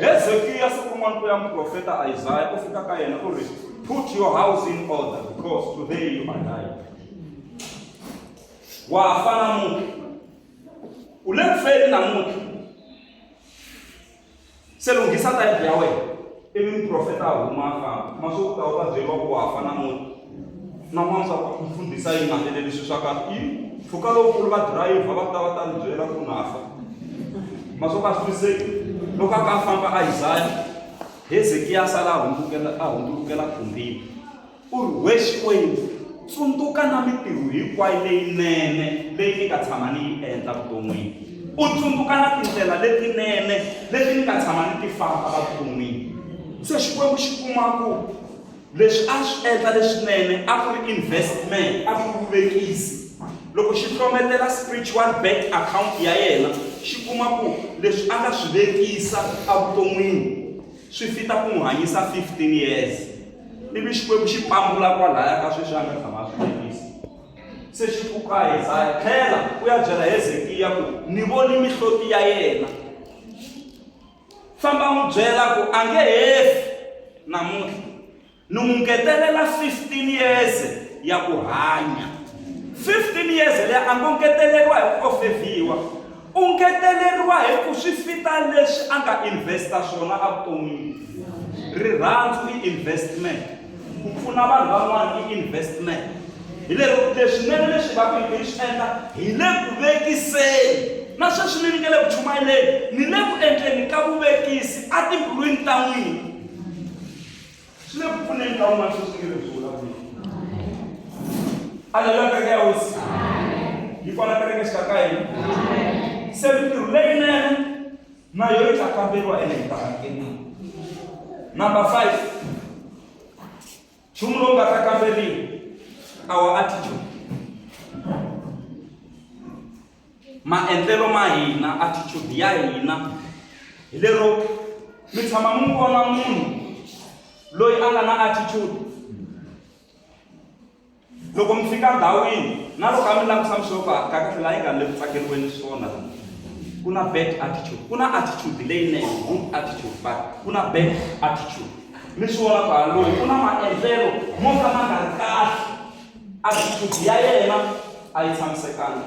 Hezekiya siku rin'wana ku ya muprofeta Isaya u fika ka yena u ri put your house in order because today you are dying. Wa fa namuntlha. U le ku feni namuntlha. Se lunghisa ta yindlu ya wena. Ivi muprofeta a huma a famba. Masiku ku ta u ta byeriwa ku wa fa namuntlha. Na n'wana swa ku mfundhisi a yi landzeleli swilo swa kahle. I mpfhuka lowukulu va dirayivha va ta va ta ni byela ku na fa. Masiku a swi twisiseki. Loko a ka a famba Isaya, Hezekiya a sala a hundzukela a hundzulukela khumbini. U ri, We Xikwembu, tsundzuka na mintirho hinkwayo leyinene leyi ni nga tshama ni yi endla vuton'wini, u tsundzuka na tindlela letinene leti ni nga tshama ni ti famba vuton'wini. Se Xikwembu xi kuma ku leswi a swi endla leswinene a ku ri investment, a ku ri vuvekisi. Loko xi hlometela spiritual bank account ya yena, xi kuma ku leswi a nga swi vekisa evuton'wini swi fita ku n'wi hanyisa 15 years. Ivi Xikwembu xi pambula kwalaya ka sweswi a nga tshama a swi vekisa. Se xi ku ka Esaya, tlhela u ya byela Hezekiya ku ni voni mihloti ya yena. Famba n'wi byela ku a nge he fi namuntlha. Ni n'wi ngetelela 15 years ya ku hanya. 15 years leyi a ngo ngeteleriwa hi ku ofevhiwa. U ngeteleriwa hi ku swi fita leswi a nga investa swona evuton'wini. Rirhandzu i investment. Ku pfuna vanhu van'wana i investment. Hi lero leswinene leswi hi va ku hi swi endla hi le ku vekiseni. Na sweswi ni nge le ku chumayeleni, ni le ku endleni ka vuvekisi etimbilwini ta n'wina. Swi le ku pfuneni ka un'wana sweswi nge le ku vulavuleni. Aleluya kereke ya Hosi. Yi kona kereke exikarhi ka hina. Se mintirho leyinene na yo yi ta kamberiwa ene yi ta hakeriwa. Number 5. Nchumu lowu nga ta kamberiwa our attitude. Maendlelo ma hina, attitude ya hina hi lero mi tshama mi n'wi vona munhu loyi a nga na attitude loko mi fika ndhawini na loko a mi langutisa mi swi ku ka kahle laha yi nga le ku tsakeriweni swona ku na bad attitude ku na attitude leyinene good attitude but ku na bad attitude mi swi vona ku ha loyi ku na maendlelo mo ka ma nga ri kahle attitude ya yena a yi tshamisekanga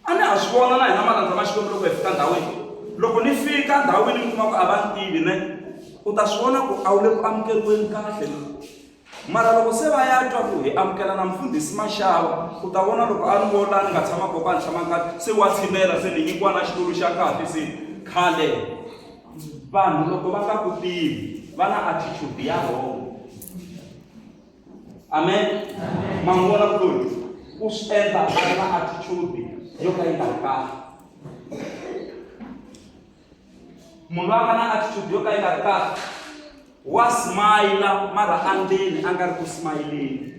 a ni ha swi vona na hina malandza ma Xikwembu loko hi fika ndhawini loko ni fika ndhawini mi kuma ku a va ni tivi ne u ta swi vona ku a wu le ku amukeriweni kahle. Mara loko se va ya twa ku hi amukela na mfundhisi Mashava, u ta vona loko a ni vo laha ni nga tshama kona va ni tshama kahle, se wa tshinela se ni nyikiwa na xitulu xa kahle se khale. Vanhu loko va nga ku tivi va na attitude ya wrong. Amen. Ma n'wi vona ku loyi u swi endla a ri na attitude yo ka yi nga ri kahle. Munhu loyi a nga na attitude yo ka yi nga ri kahle wa smile mara andzeni a nga ri ku smayileni.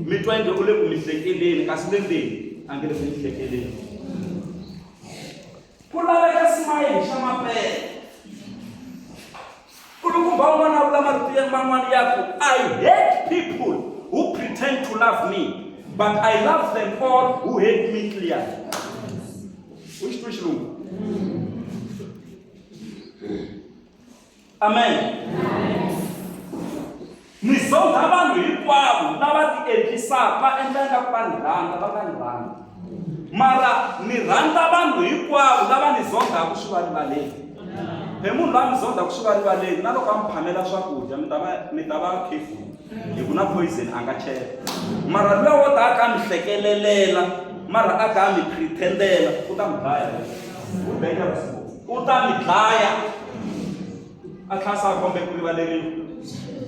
Mi twa inge u le ku mi hlekeleni kasi le ndzeni a nge le ku mi hlekeleni. Ku laveka smile xa mampela. Nkulukumba un'wana a vula marito ya man'wana ya ku I hate people who pretend to love me but I love them all who hate me clearly. U xi twi xilungu? Amen. Ni zondha vanhu hinkwavo lava tiendlisaka va endla ingaku va ni rhandza va nga ni rhandzi. Mara ni rhandza vanhu hinkwavo lava ni zondhaku swi va rivaleni. He munhu loyi a mi zondhaku swi va rivaleni na loko a mi phamela swakudya mi ta va mi ta va careful hi ku na poison a nga chela. Mara luya wo ta a ka a mi hlekelelela mara a ka a mi pretendela u ta mi dlaya. U dangerous ngopfu. U ta mi dlaya. A tlhela se a kombe ku rivaleriwa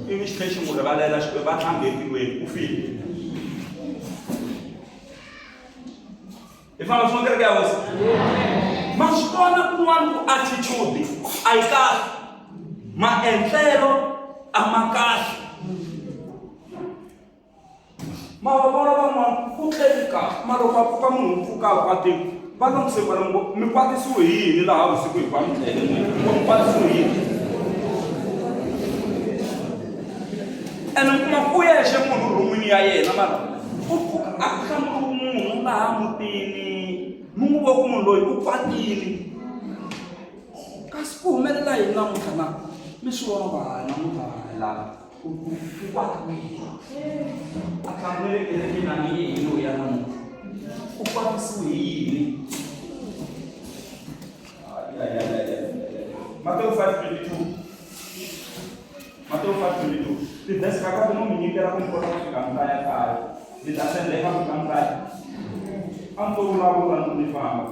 ivi xi tlhela xi n'wi rivalela Xikwembu a tlhela a nghena etilweni u file. Hi famba swin'we kereke ya hosi. Ma swi vona kun'wana ku attitude a yi kahle, maendlelo a ma kahle. Ma va vona van'wana ku tleli kahle ma loko a pfuka munhu u pfuka a kwatile va languse kwala mi mi kwatisiwe hi yini laha vusiku hi mi tlele n'wina mi kwatisiwe hi yini ene mi kuma ku yexe munhu rhumini ya yena mara u pfuka a ku hlamuriwi munhu laha mutini mi n'wi vo ku munhu loyi u kwatile kasi ku humelela yini namuntlha na mi swi vona ku hayi namuntlha laha u kwatiwile a hlamulele kerekeni a nge yini loyi ya namuntlha u kwatisiwe hi yini Matewu 5:22 Matewu 5:22 tivhesi kaka no mi nyikela ku mi kota ku fika mi kaya kaya mi ta sendeka ku fika mi kaya a mi to vulavula ni ku mi famba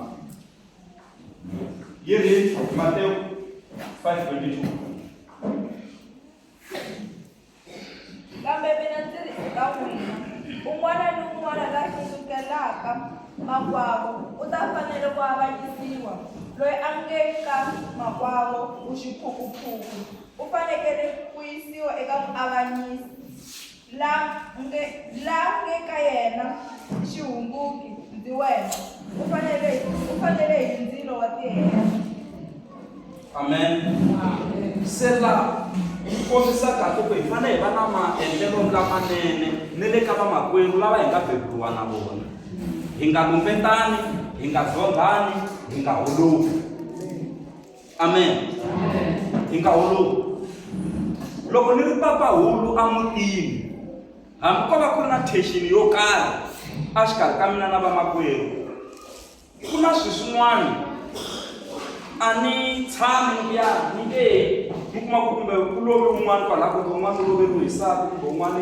yi ri Matewu 5:22 Kambe mina ndzi ri eka n'wina, un'wana ni un'wana la hlundzukelaka makwavo u ta fanele ku avanyisiwa. Loyi a nge ka makwavo, U xiphukuphuku, u fanekele ku yisiwa eka muavanyisi. La nge, la nge ka yena, Xihunguki, ndzi wena, u fanele, u fanele hi ndzilo wa tihele. Amen. Se la yi kombisa kahle ku hi fanele hi va na maendlelo lamanene ni le ka vamakwerhu lava hi nga beburiwa na vona. Hi nga lumbetani, hi nga zondhani, hi nga holovi. Amen. Hi nga holovi. Loko ni ri papahulu emutini, hambi ko va ku ri na tension yo karhi exikarhi ka mina na vamakwerhu, Ku na swilo swin'wana a ni tshami ni ku ya ni nge mi kuma ku kumbe ku love un'wana kwalaho kumbe un'wana u loveriwe hi nsati kumbe un'wana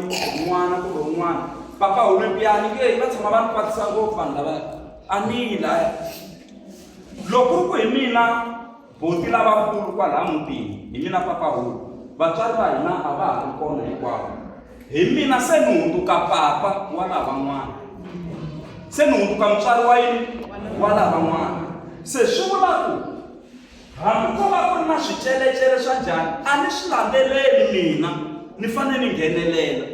n'wana kumbe un'wana papa hume ku ya ni nge va tshama va ni kwatisa ngopfu vanhu lavaya a ni yi laya loko ku ri ku hi mina Boti lavakulu kwalaha mutini hi mina papahulu. Vatswari va hina a va ha ri kona hinkwavo. Hi mina se ni hundzuka papa wa lavan'wana. Se ni hundzuka mutswari wa yini? Wa lavan'wana. Se swi vula ku hambi ko va ku ri na swicelecele swa njhani a ni swi landzeleli mina ni fanele ni nghenelela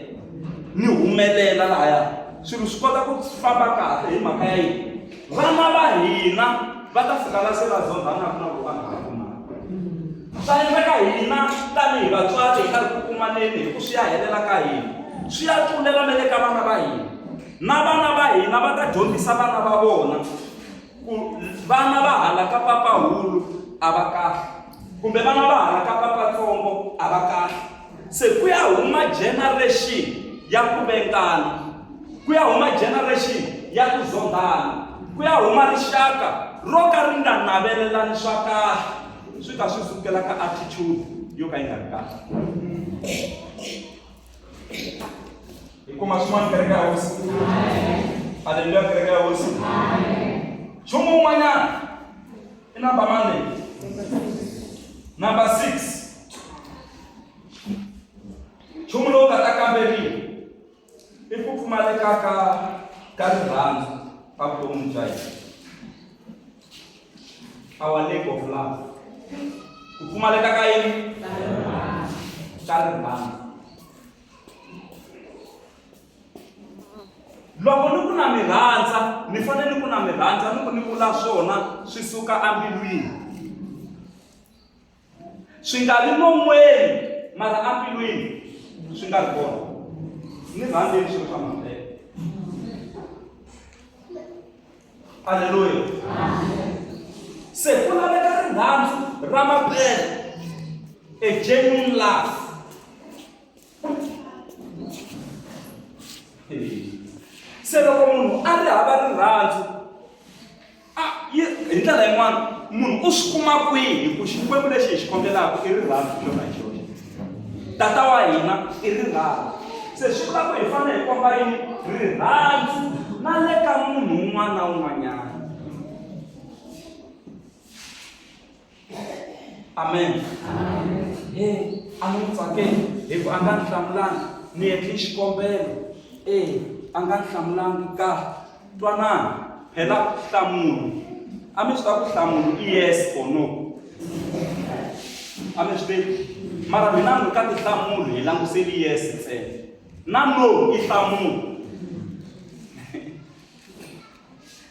ni humelela lahaya swilo swi kota ku famba kahle hi mhaka ya yini Vana va hina va ta fika la se va zondhanaka na loko va nga ha kumani. Swa endleka hina tanihi vatswari hi nga ri ku kumaneni hi ku swi ya helela ka hina, swi ya tlulela na le ka vana va hina. Na vana va hina va ta dyondzisa vana va vona ku vana va hala ka papahulu a va kahle kumbe vana va hala ka papatsongo a va kahle. Se ku ya huma generation ya ku vengana. Ku ya huma generation ya ku zondhana. Ku ya huma rixaka ro ka ri nga navelelani swa kahle. Swi ta swi sukela ka attitude yo ka yi nga ri kahle. Hi kuma swin'wana kereke ya hosi. Aleluya kereke ya hosi. Nchumu wun'wanyana i number mani leyi? Number 6. Nchumu lowu nga ta kamberiwa i ku pfumaleka ka ka rirhandzu evuton'wini bya hina. Our lack of love. Ku pfumaleka ka yini? Ka rirhandzu. Loko ni ku na mi rhandza, ni fanele ni ku na mi rhandza ni ku ni vula swona swi suka embilwini. Swi nga vi non'weni mara embilwini swi nga ri kona. Ni rhandzeni swilo swa mampela. Aleluya. Se ku laveka rirhandzu ra mampela. A genuine love. Se loko munhu a ri hava rirhandzu a yi hi ndlela yin'wana munhu u swi kuma kwihi hi ku Xikwembu lexi hi xi khongelaka i rirhandzu xona hi xoxe tata wa hina i rirhandzu se swi vula ku hi fanele hi komba yini rirhandzu na le ka munhu un'wana na un'wanyana amen he a ni n'wi tsakeli hi ku a nga ni hlamulangi ni endli xikombelo e a nga ni hlamulangi ka twanani phela nhlamulo a mi swi ta ku nhlamulo i yes or no a mi swi tivi mara mina ni ka tinhlamulo hi languseli yes ntsena na no i nhlamulo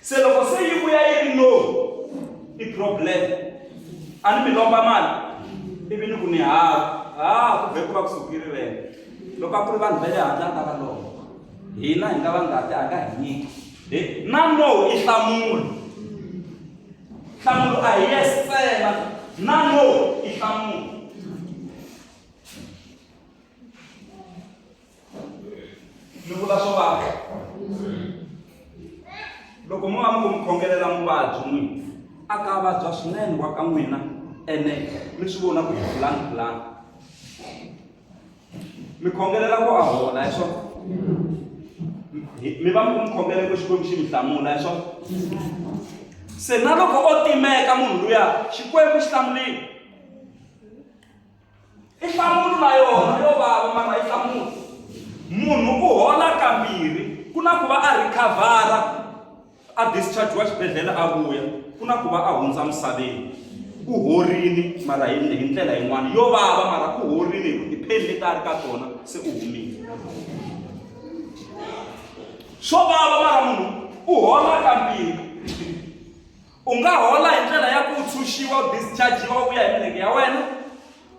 Se loko se yi vuya yi ri no i problem a ni mi lomba mali ivi ni ku ni hava ha ku vhe ku va ku sukile wena loko a ku ri vanhu va le handle a ta va lomba hina hi nga va ngati a nga hi nyiki he na no i nhlamulo nhlamulo a hi yes ntsena na no i nhlamulo Ni vula swo vava. Loko mo va mi ku mi khongelela muvabyi n'wina, a ka vabya swinene wa ka n'wina ene mi swi vona ku hi pulani pulani. Mi khongelela ku a hola hi swona. Mi va mi ku mi khongele ku Xikwembu xi mi hlamula hi swona. Se na loko o timeka munhu luya, Xikwembu xi hlamulile. I nhlamulo na yona yo vava mara i nhlamulo. Munhu u hola kambirhi, ku na ku va a rhikhavhara a discharge-iwa xibedhlele a vuya, ku na ku va a hundza misaveni. U horini mara hi hi ndlela yin'wana yo vava mara u horini hi ku ti-pain leti a ri ka tona se u humile. Swo vava mara munhu u hola kambirhi. U nga hola hi ndlela ya ku tshunxiwa, u discharge-iwa u vuya hi milenge ya wena.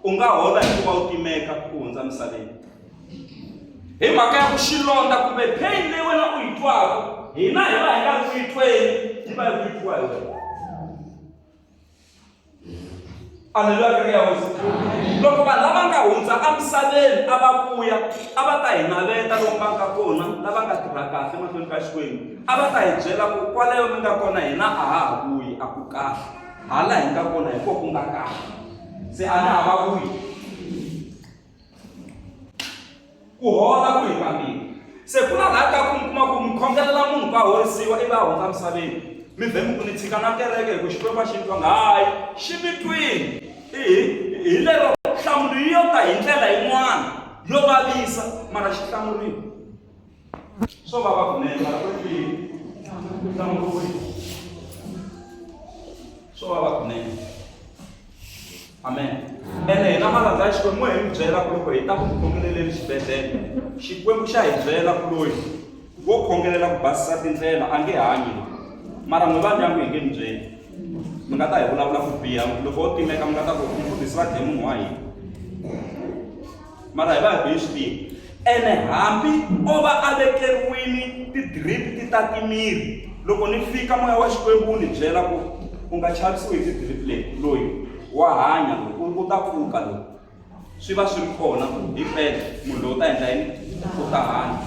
U nga hola hi ku va u timeka u hundza misaveni. Hi mhaka ya ku xilondza kumbe pain leyi wena u yi twaka, hina hi va hi nga ri ku yi tweni, yi va yi ku yi twiwa hi wena. Aleluya kereke ya Hosi. Loko vanhu lava nga hundza emisaveni a va vuya, a va ta hi naveta lomu va nga kona, lava nga tirha kahle mahlweni ka Xikwembu, a va ta hi byela ku kwalayo mi nga kona hina a ha ha vuyi, a ku kahle. Hala hi nga kona hi ko ku nga kahle. Se a na ha va vuyi. Ku hola ku hi kambirhi. Se ku na laha ka ku mi kuma ku mi khongelela munhu ku a horisiwa ivi a hundza misaveni. Mi vhe mi ku ni tshika na kereke hi ku Xikwembu a xi ni twanga. Hayi, xi mi twini. I hi hi lero nhlamulo yi yo ta hi ndlela yin'wana yo vavisa mara xi hlamuriwa. Swo vava kunene mara ku ri twini. Ku hlamuriwile. Swo vava kunene. Amen. Ene hina malandza ya Xikwembu hi mi byela ku loko hi ta ku mi khongeleleni xibedhlele, Xikwembu xa hi byela ku loyi wo khongelela ku basisa tindlela a nge hanyi loyi. Mara n'wi va ndyangu hi nge mi byeli. Mi nga ta hi vulavula ku biha loko wo timeka mi nga ta ku mfundhisi va dye munhu wa hina. Mara hi va hi bi swi tiva. Ene hambi o va a vekeriwini ti-drip ti ta timirhi, loko ni fika moya wa Xikwembu wu ni byela ku u nga chavisiwi hi ti-drip leti, loyi wa hanya loyi, u ta pfuka loyi. Swi va swi ri kona ku hi mpela munhu loyi u ta endla yini? U ta hanya.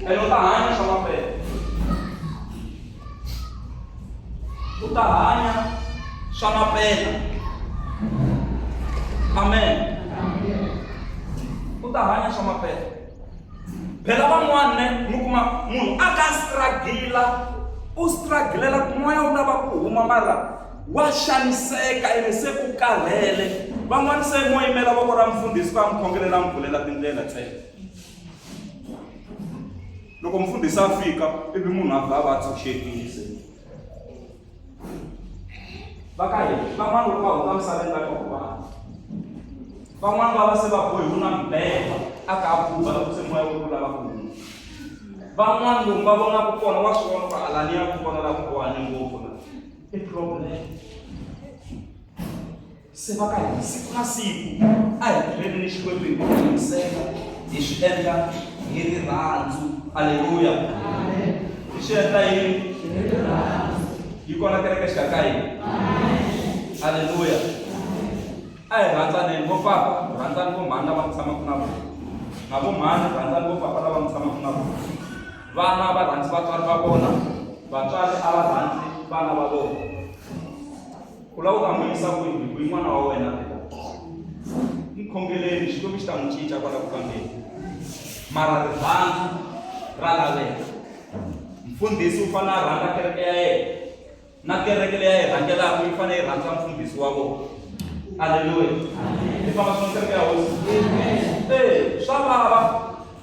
Ene u ta hanya swa mampela. U ta hanya swa mampela. Amen. U ta hanya swa mampela. Phela van'wana ne mi kuma munhu a ka struggle u strugglela ku moya wu lava ku huma mara wa xaniseka ene se u karhele. Van'wana se mo yimela voko ra mufundhisi ku ya mi khongelela mi pfulela tindlela ntsena. Loko mufundhisi a fika ivi munhu a vha a va a tshunxekile se. Va ka hina van'wana loko va hundza misaveni va twa ku vava. Van'wana va va se va bohiwe na mibeba a ka a buba loko se moya wu lava ku huma. Van'wana lomu va vonaka kona wa swi vona ku a la ni ya ku kona la ku bohane ngopfu la. I problem. Se va ka hina siku na siku a hi tirheni ni Xikwembu hi ku tiyimisela, hi swi endla hi rirhandzu. Aleluya! Hi swi endla hi yi kona kereke exikarhi ka hina. Aleluya! A hi rhandzaneni vo papa, rhandzani vo mhani lava mi tshamaka na vona, na vo mhani rhandzani vo papa lava mi tshamaka na vona. Vana va rhandzi vatswari va vona, vatswari a va rhandzi vana va vona. U lava ku ta n'wi yisa kwihi hi ku i n'wana wa wena phela. N'wi khongeleni Xikwembu xi ta n'wi cinca kwala ku fambeni. Mara rirhandzu ra laveka. Mfundhisi u fanele a rhandza kereke ya yena na kereke leyi a yi rhangelaka yi fanele yi rhandza mfundhisi wa vona. Aleluya. Hi famba swin'we kereke ya Hosi. E swa vava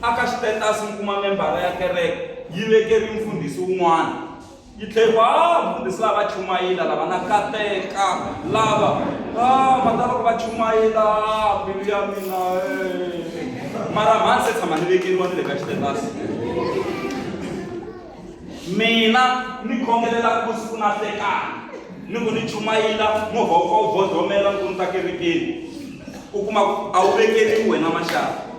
aka xitetasi mi kuma membara ya kereke yi vekeriwe mfundhisi wun'wana. Yi tlhe yi ku, Ah, mfundhisi lava va chumayila lava na kateka lava ah, mata loko va chumayila mbilu ya mina eh. Mara mhani se tshama ni vekeriwa ni le ka xitetasi mina ni khongelela vusiku na hlekani ni ku ni chumayila movha wu pfa wu bodlomela ni ku ni ta kerekeni u kuma ku a wu vekeriwi wena maxaka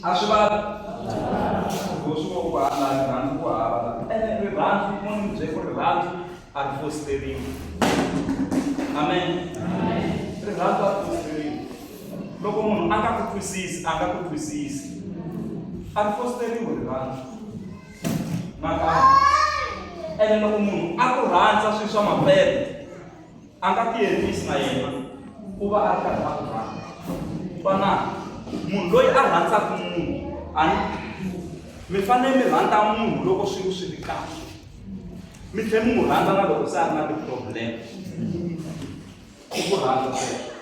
A swi vavi? Loko swi vo ku la rirhandzu ku hava la. Ene rirhandzu mo ni mi byela ku rirhandzu a ri fositeriwi. Amen. Rirhandzu a ri fositeriwi. Loko munhu a nga ku twisisi, a nga ku twisisi. A ri fositeriwi rirhandzu. Nakambe. Ene loko munhu a ku rhandza swilo swa mampela, A nga tiendlisi na yena u va a ri karhi a ku rhandza. Twanani, munhu loyi a rhandzaka munhu, a ni mi fanele mi rhandza munhu loko swilo swi ri kahle, mi tlhela mi n'wi rhandza na loko se a ri na ti-problem. I ku rhandza sweswo.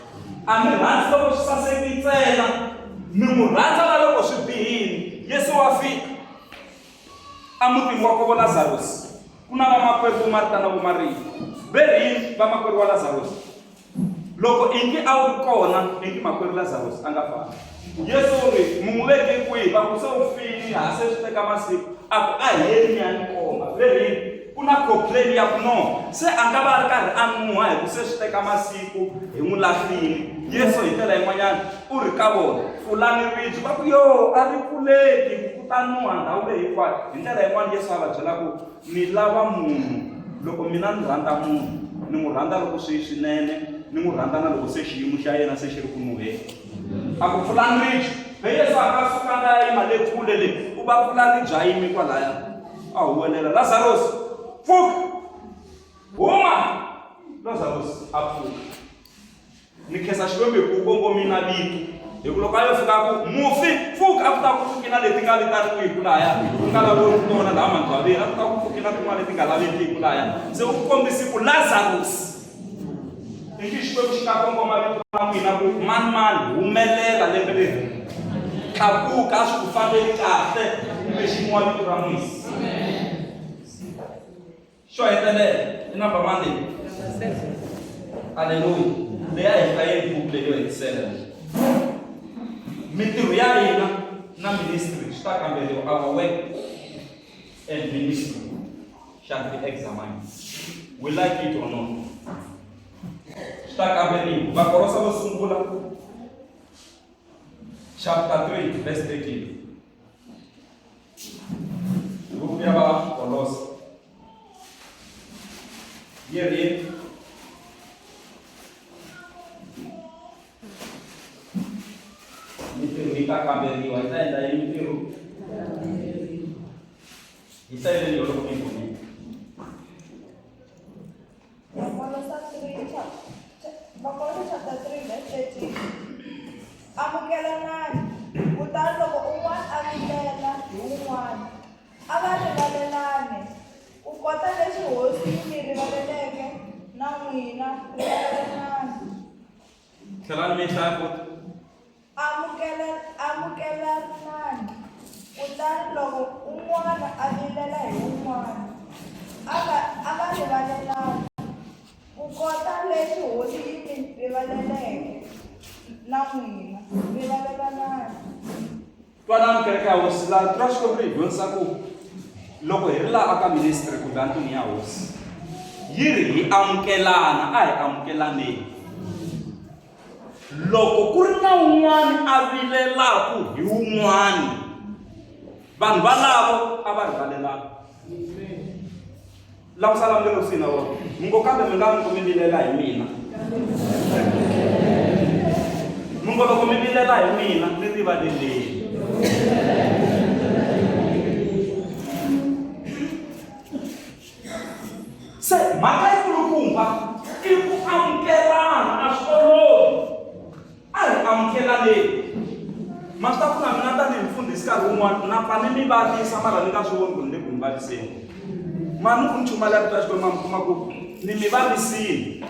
A mi rhandzi loko swi sasekile ntsena, mi n'wi rhandza na loko swi bihile. Yesu wa fika. Emutini wa kovo Lazarosi ku na vamakwerhu vo Marta na vo Mariya. Ve ri yini vamakwerhu wa Lazarosi? Loko ingi a wu ri kona, ingi makwerhu Lazarosi a nga fanga. Yesu u ri, Mi n'wi veke kwihi? Va ku, Se u file, ha se swi teka masiku. A ku, A hi yeni mi ya ni komba. Ve ri yini? Ku na complain ya ku no, se a nga va a ri karhi a nuha hi ku se swi teka masiku hi n'wi lahlile. Yesu hi ndlela yin'wanyana u ri ka vona, Pfulani ribye. Va ku, Yo, a ri pfuleki hi ku ku ta nuha ndhawu leyi hinkwayo. Hi ndlela yin'wana Yesu a va byela ku, Mi lava munhu. Loko mina ni rhandza munhu, ni n'wi rhandza loko swi swinene, ni n'wi rhandza na loko se xiyimo xa yena se xi ri ku nuheni. A ku, Pfulani ribye. Be Yesu a nga sukanga a ya yima le kule le, u va pfula ribye a yime kwalaya. A huwelela, Lazarosi, pfuka! Huma! Lazarosi a pfuka. Ni khensa Xikwembu hi ku u kongomile na vito. Hi ku loko a yo fika a ku, Mufi, pfuka! A ku ta ku pfuki na leti nga vitaniwiki lahaya, ku nga laviwiki tona laha mandzwaveni, a ku ta ku pfuki na tin'wana leti nga lavekiki lahaya. Se u kombise ku Lazarosi, ingi Xikwembu xi ta kongoma vito ra n'wina ku mani mani, humelela lembe leri. Tlakuka, a swi ku fambeli kahle, kumbe xin'wana vito ra n'wina. Xo hetelela i number mani leyi? Aleluya. Leyi a hi hlayeni buku leyi yo hetisela. Mintirho ya hina na ministry swi ta kamberiwa our work and ministry shall be examined. We like it or not. Swi ta kamberiwa. Vakolosa vo sungula chapter 3 verse 13. Buku ya Vakolosa yi ri mintirho yi ta kamberiwa yi ta endla yini mintirho yi hlayeleni yo loko mi yi kumile. Vakolosa 3 chap- Vakolosa chapter 3 verse 13. Amukelanani, kutani loko un'wana a vilela hi un'wana, a va rivalelane, ku kota leswi Hosi yi mi rivaleleke na n'wina, rivalelanani. Tlhelani mi hlaya futhi. Amukela, amukelanani, kutani loko un'wana a vilela hi un'wana, a va, a va rivalelane, ku kota leswi Hosi yi mi rivaleleke na n'wina, rivalelanani. Twanani kereke ya Hosi, laha Rito ra Xikwembu ri hi dyondzisa ku loko hi ri laha aka ministry kumbe endlwini ya Hosi, yi ri hi amukelana, a hi amukelaneni. Loko ku ri na un'wana a vilelaka hi un'wana, vanhu valavo a va rivalelana. Langusa la mi le kusuhi na vona, mi ngo kambe mi nga mi ku mi vilela hi mina. Mi ngo loko mi vilela hi mina ni rivaleleni. Se mhaka yikulukumba i ku amukelana, a swi olovi. A hi amukelaneni. Ma swi tiva ku na mina tanihi mufundhisi nkarhi wun'wana na pfa ni mi vavisa mara ni nga swi voni ku ni le ku mi vaviseni. Mara ni ku ni chumayela rito ra Xikwembu ma mi kuma ku ni mi vavisile.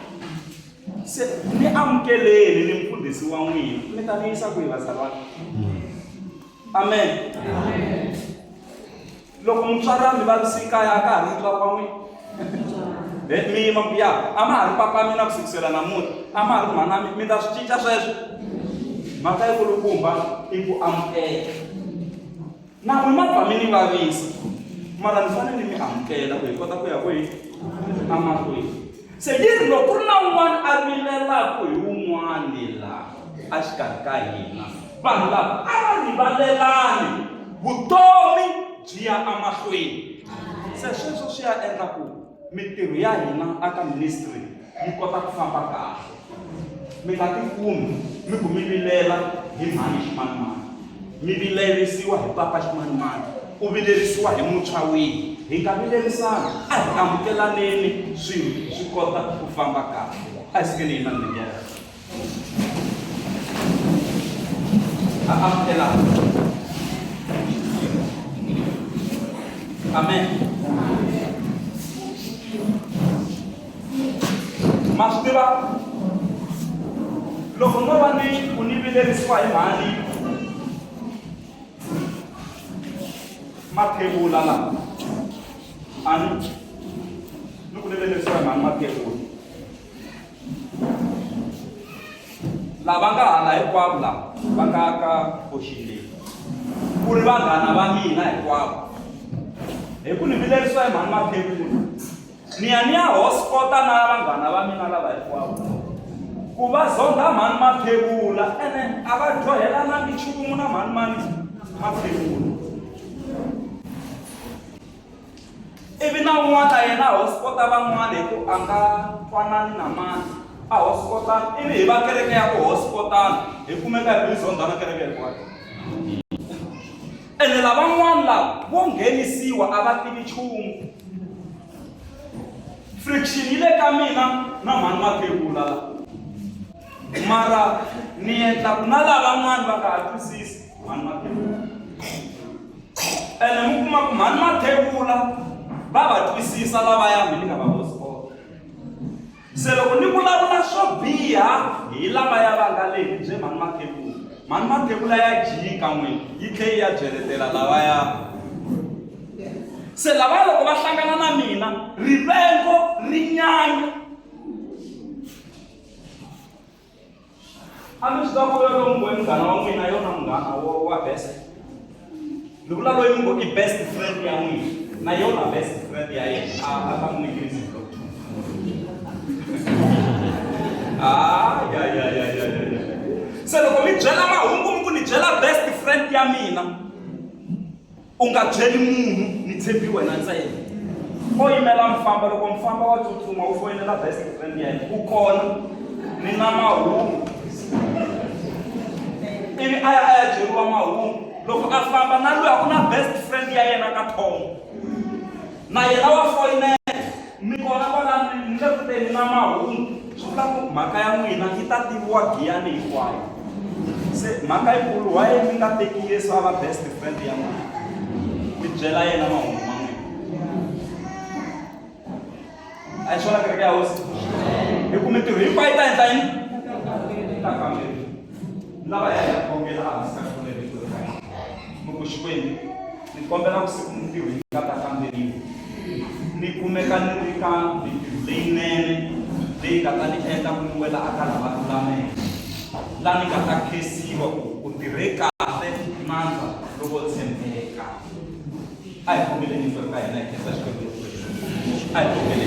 Se ni amukeleni ni mufundhisi wa n'wina mi ta ni yisa kwihi vazalwana? Amen. Loko mutswari a mi vavisi kaya a ka ha ri mutswari wa n'wina. He mi yima ku ya a ma ha ri papa mina ku sukisela namuntlha a ma ha ri mhana mi mi ta swi cinca sweswo. Mhaka yikulukumba i ku amukela. Na n'wi ma pfa mi ni vavisa mara ni fanele ni mi amukela ku hi kota ku ya kwihi emahlweni. Se yi ri loko ku ri na un'wana a vilelaka hi wun'wana laha exikarhi ka hina, vanhu lava a va rivalelani, vutomi byi ya emahlweni. Se sweswo swi ya endla ku mintirho ya hina aka ministry yi kota ku famba kahle. Mi nga tikumi mi ku mi vilela hi mhani ximanimani, mi vilerisiwa hi papa ximanimani, u vilerisiwa hi muntshwa wihi. Hi nga vilerisani, a hi amukelaneni swilo swi kota ku famba kahle. A hi sukeni hi yima milenge ya hina. A amukelana. Amen. Ma swi tiva loko no va ni ku ni vilerisiwa hi mhani mathevula la a ni ni ku ni vilerisiwa hi mhani mathevula lava nga hala hinkwavo lava va nga ka ocean leyi ku ri vanghana va mina hinkwavo hi ku ni vilerisiwa hi mhani mathevula Ni ya ni ya hotspot-a na vanghana va mina lava hinkwavo ku va zondha mhani Mathebula ene a va dyohelanangi nchumu na mhani mani Mathebula. Ivi na un'wana yena a hotspot-a van'wana hi ku a nga twanani na mani a hotspot-ana ivi hi va kereke ya ku hotspot-ana hi kumeka hi ku hi zondhana kereke hinkwayo. Ene lavan'wana lava vo nghenisiwa a va tivi nchumu. Friction yi le ka mina na mhani Mathebula la. Mara ni endla ku na lavan'wana va nga ha twisisi mhani Mathebula. Ene mi kuma ku mhani Mathebula va va twisisa lavaya mi ni nga va hotspot. Se loko ni vulavula swo biha hi lavaya va nga le ni bye mhani Mathebula, mhani Mathebula ya jika n'we yi tlhe yi ya byeletela lavaya. Se lavaya loko va hlangana na mina rivengo ri nyanya. A mi swi tiva ku yolowo mi ngo i munghana wa n'wina yona munghana wa wa best. Ni vula loyi mi ngo i best friend ya n'wina na yona best friend ya yena a a ta n'wi nyikisa Ah, ya ya ya ya ya ya. Se loko mi byela mahungu mi ku ni byela best friend ya mina U nga byeli munhu, ni tshembi wena ntsena. O yimela mfamba, loko mfamba wa tsutsuma u foyinela best friend ya yena, u kona, ni na mahungu. Ivi a ya a ya byeriwa mahungu. Loko a famba na luya u na best friend ya yena ka Tom. Na yena wa foyinela, mi kona kwalano ni le ku teni na mahungu. Swi vula ku mhaka ya n'wina yi ta tiviwa Giyani hinkwayo. Se mhaka yikulu why mi nga teki Yesu a va best friend ya n'wina? Mi byela yena mahungu ma n'wina. A hi swona kereke ya hosi? Hi ku mintirho hinkwayo yi ta endla yini? Yi ta kamberiwa. Lava ya ya khongela ehansi ka xikhongelo hinkwerhu ka hina. Mi ku Xikwembu, ni kombela ku siku mintirho yi nga ta kamberiwa ni kumeka ni ri ka mintirho leyinene leyi nga ta ni endla ku ni wela aka lava lulameke la ni nga ta khensiwa ku u tirhe kahle nandza loko tshembeka. A hi khongeleni hinkwerhu ka hina hi khensa Xikwembu hinkwerhu. A hi khongeleni.